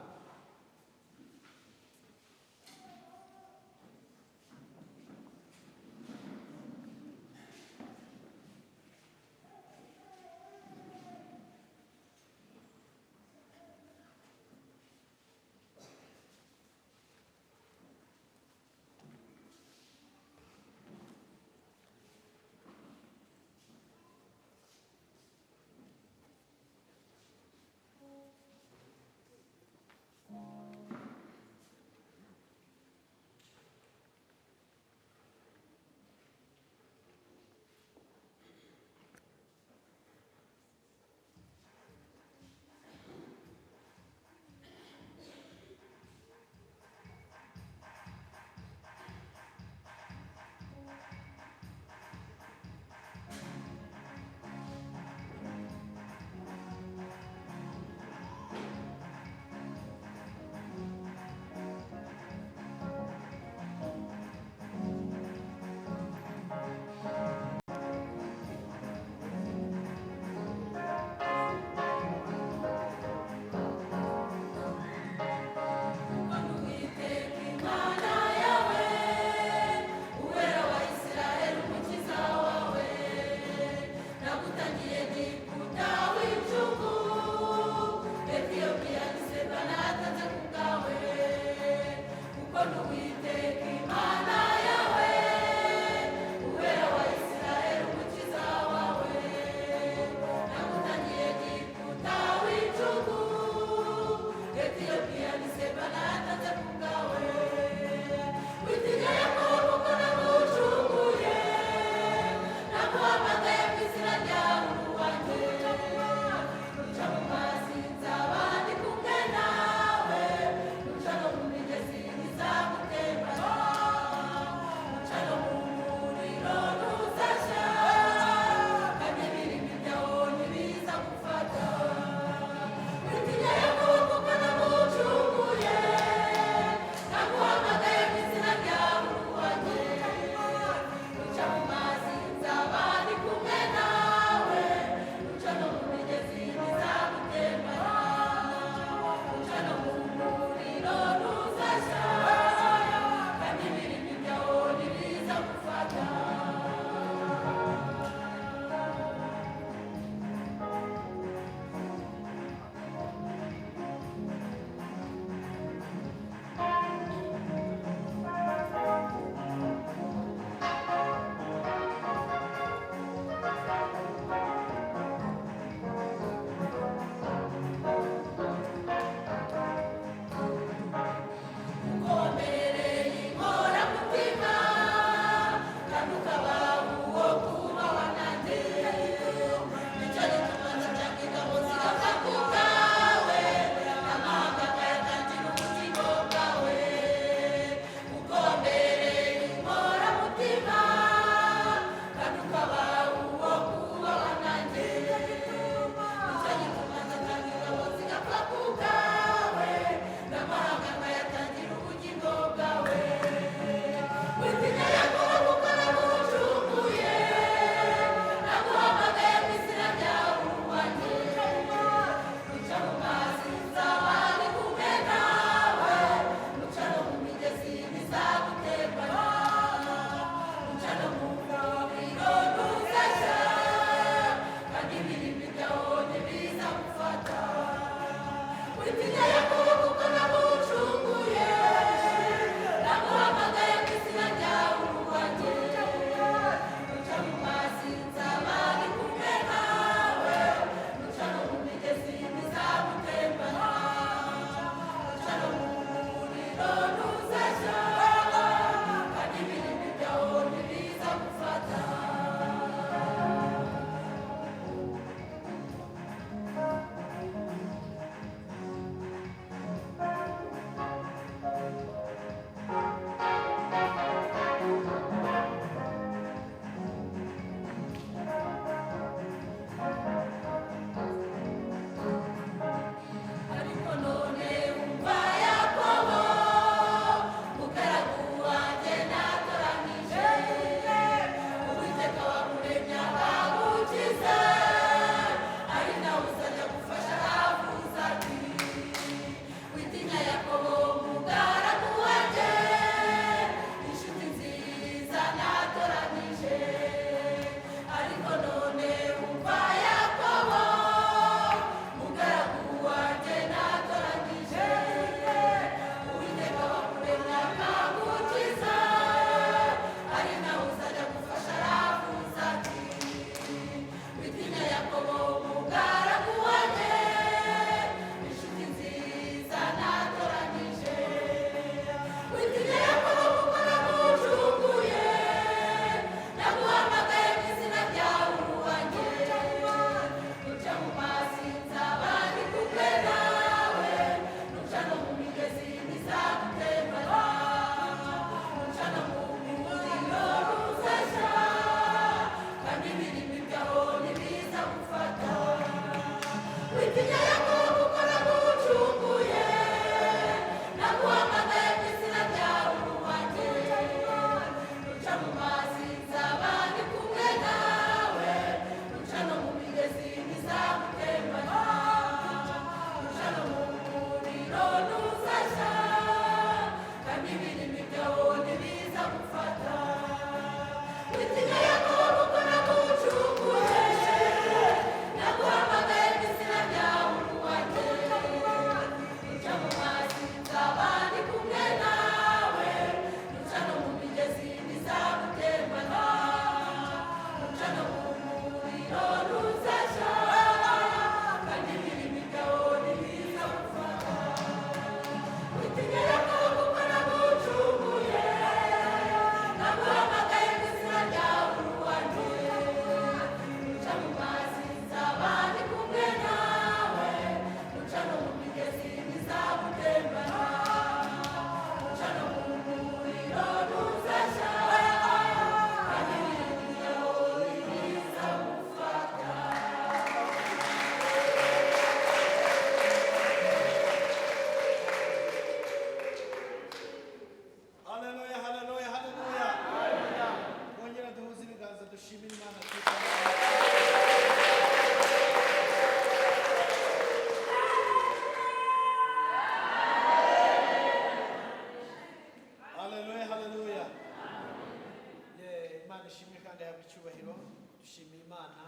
Icyubahiro. Dushimiye Imana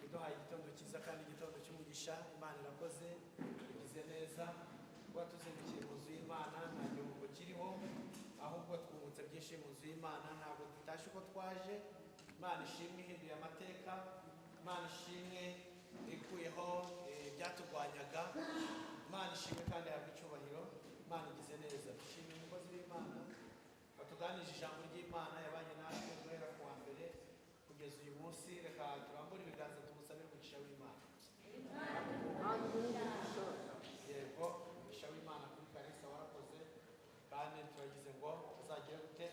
iduhaye igitondo cyiza kandi igitondo cy'umugisha. Imana irakoze, igize neza kuba tuzindukiye mu nzu y'Imana. Nta gihombo kiriho, ahubwo twungutse byinshi mu nzu y'Imana. Ntabwo tutashye uko twaje. Imana ishimwe ihinduye amateka, Imana ishimwe ikuyeho ibyaturwanyaga. Imana ishimwe kandi ihabwe icyubahiro. Imana igize neza. Dushimiye umukozi w'Imana watuganije ijambo ry'Imana, yabanye natwe guhera ku wa mbere kugeza uyu munsi. Reka turambure ibiganza tumusabire umugisha w'Imana. Yego, umugisha w'Imana kuri Kalisa, warakoze kandi turagize ngo uzagire gute?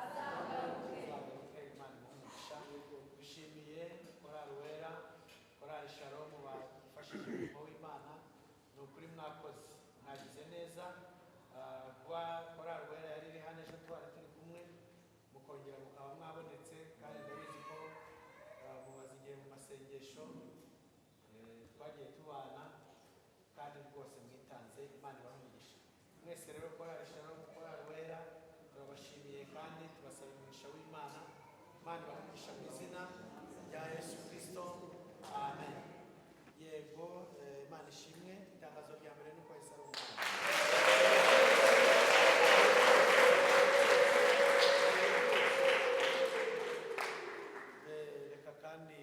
Azagaruke. Imana imuhe umugisha. Dushimiye Korali Wera, Korali Shalom bafashije umurimo w'Imana. Ni ukuri mwakoze, mwagize neza. Kuba Korali Wera yari iri hano ejo twari turi kumwe, mukongera mukaba mwabonetse, kandi ndabizi ko mumaze igihe mu masengesho, twagiye tubana kandi rwose mwitanze. Imana ibahe umugisha mwese. Rero Korali Shalom, Korali Wera, turabashimiye kandi tubasaba umugisha w'Imana. Imana ibahe umugisha mu izina rya Yesu Kristo, amen. Yego, Imana ishimwe. Itangazo rya mbere ni uko Yesu ari umwana. Reka kandi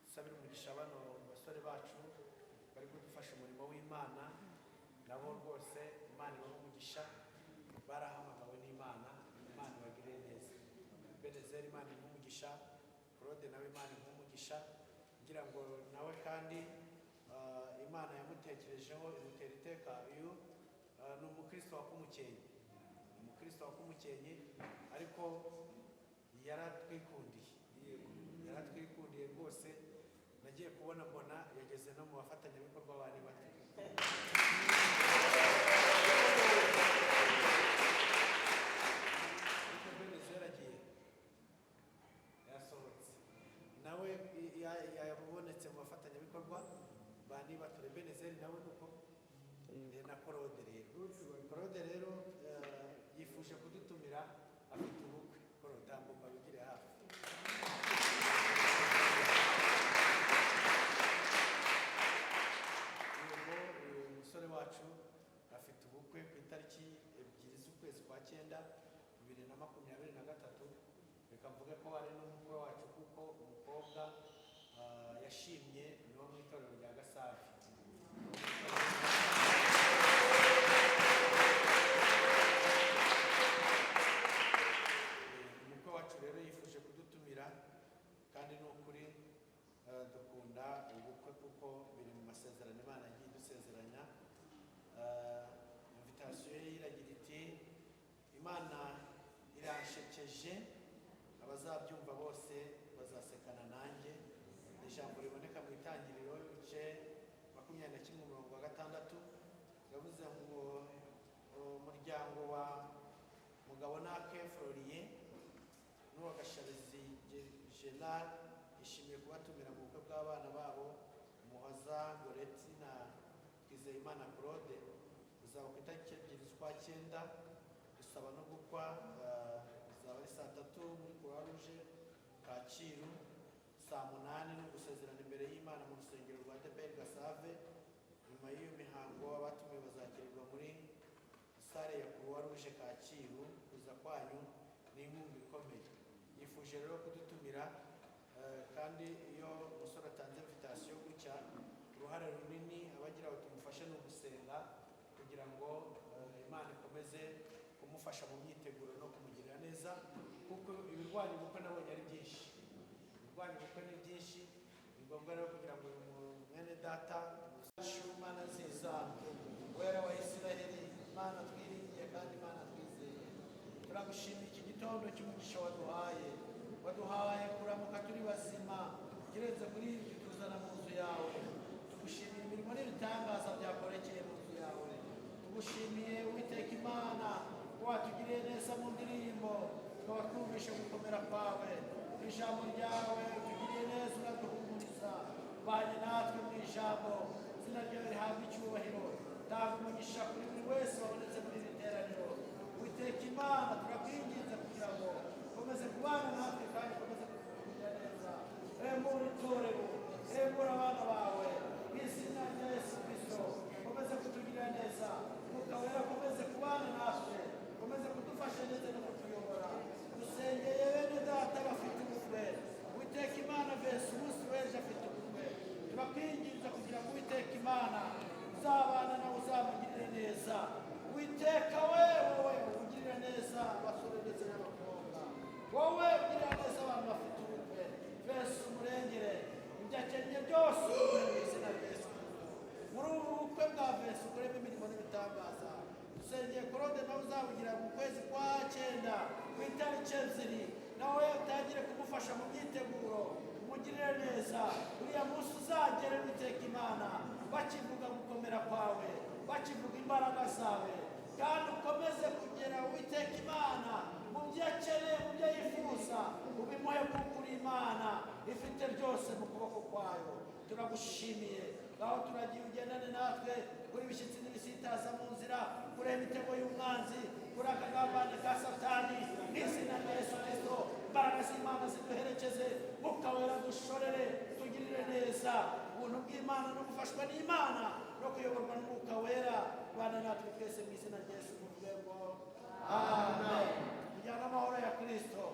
dusabire umugisha bano basore bacu bari kudufasha umurimo w'Imana. Nabo rwose Imana ibahe umugisha, barahamagawe n'Imana. Imana ibagirire neza. Benezeri, Imana imuhe umugisha. Claude nawe Imana imuhe umugisha, ngira ngo nawe kandi Imana yamutekerejeho imutera iteka. Uyu ni umukristo wa Kumukenke, ni umukristo wa Kumukenke, ariko yaratwikundiye, yaratwikundiye rwose. Nagiye kubona mbona yageze no mu bafatanyabikorwa bari bato. Ariko Benezeri agiye yasohotse, nawe yabonetse mu bafatanyabikorwa ba Nibature. Benezeri nawe nuko na Claude. Rero Claude rero yifuje kudutumira, afite ubukwe. Claude, tambuka wigire hafi. Yego, uyu musore wacu afite ubukwe ku itariki 2 z'ukwezi kwa 9 2023. Reka mvuge ko ari n'umukwe wacu, kuko umukobwa yashimye ni uwo mu itorero rya Gasave. Umukwe wacu rero yifuje kudutumira, kandi ni ukuri dukunda ubukwe kuko biri mu masezerano Imana yagiye idusezeranya. Invitation ye iragira iti: "Imana iranshekeje, abazabyumva bose bazasekana nanjye." Ni ijambo riboneka mu Itangiriro ibice 21 umurongo wa 6. Yavuze ngo umuryango wa Mugabonake Florien n'uwa Gashabizi Gerard yishimiye kubatumira mu bukwe bw'abana babo Muhoza Goreti na Twizeyimana Claude. Buzaba ku itariki 2 z'ukwa 9. Gusaba no gukwa bizaba ari saa 3 muri Croix Rouge Kacyiru, saa 8 no gusezerana imbere y'Imana mu rusengero rwa ADEPR Gasave. Nyuma y'iyo mihango abatumiwe bazakirirwa muri sale ya Croix Rouge Kacyiru. Kuza kwanyu ni inkunga ikomeye. Yifuje rero kudutumira, kandi iyo umusore atanze invitation gutya, uruhare runini abagira ngo tumufashe ni ugusenga kugira ngo Imana ikomeze kumufasha mu myiteguro no kumugirira neza, kuko ibirwanya ubukwe nabonye ari byinshi. Ibirwanya ubukwe ni byinshi. Ni ngombwa rero kugira ngo uyu mwene data. Mana nziza, Wera wa Isiraheli, Imana twiringiye kandi Imana twizeye, turagushimiye iki gitondo cy'umugisha waduhaye. Waduhaye kuramuka turi bazima, ikirenze kuri ibyo tuzana mu nzu yawe. Tugushimiye imirimo n'ibitangaza byakorekeye mu nzu yawe. Tugushimiye Uwiteka Imana ko watugiriye neza mu ndirimbo, tukaba twumvishe gukomera kwawe mu ijambo ryawe. Utugiriye neza, uraduhumuriza, banye natwe mu ijambo. Izina ryawe rihabwa icyubahiro. Tanga umugisha kuri buri wese wabonetse muri iri teraniro. Uwiteka Imana, turakwinginze kugira ngo ukomeze kubana natwe kandi ukomeze kutugirira kumufasha mu myiteguro, umugirire neza. Uriya munsi uzagere, Uwiteka Imana, bakivuga gukomera kwawe, bakivuga imbaraga zawe, kandi ukomeze kugera, Uwiteka Imana, mu byo akeneye, mu byo yifuza, ubimuhe, kuko uri Imana ifite byose mu kuboko kwayo. Turagushimiye. Ngaho turagiye, ugendane natwe kuri ibishyitsi n'ibisitaza mu nzira, kuri imitego y'umwanzi, kuri akagambane ka Satani. Mu izina rya Yesu Kirisito, imbaraga z'Imana ziduherekeze, Mwuka Wera dushorere, tugirire neza. Ubuntu bw'Imana no gufashwa n'Imana no kuyoborwa n'Umwuka Wera bana natwe twese. Mu izina rya Yesu muvuge ngo amen. Kujyana amahoro ya Kirisito.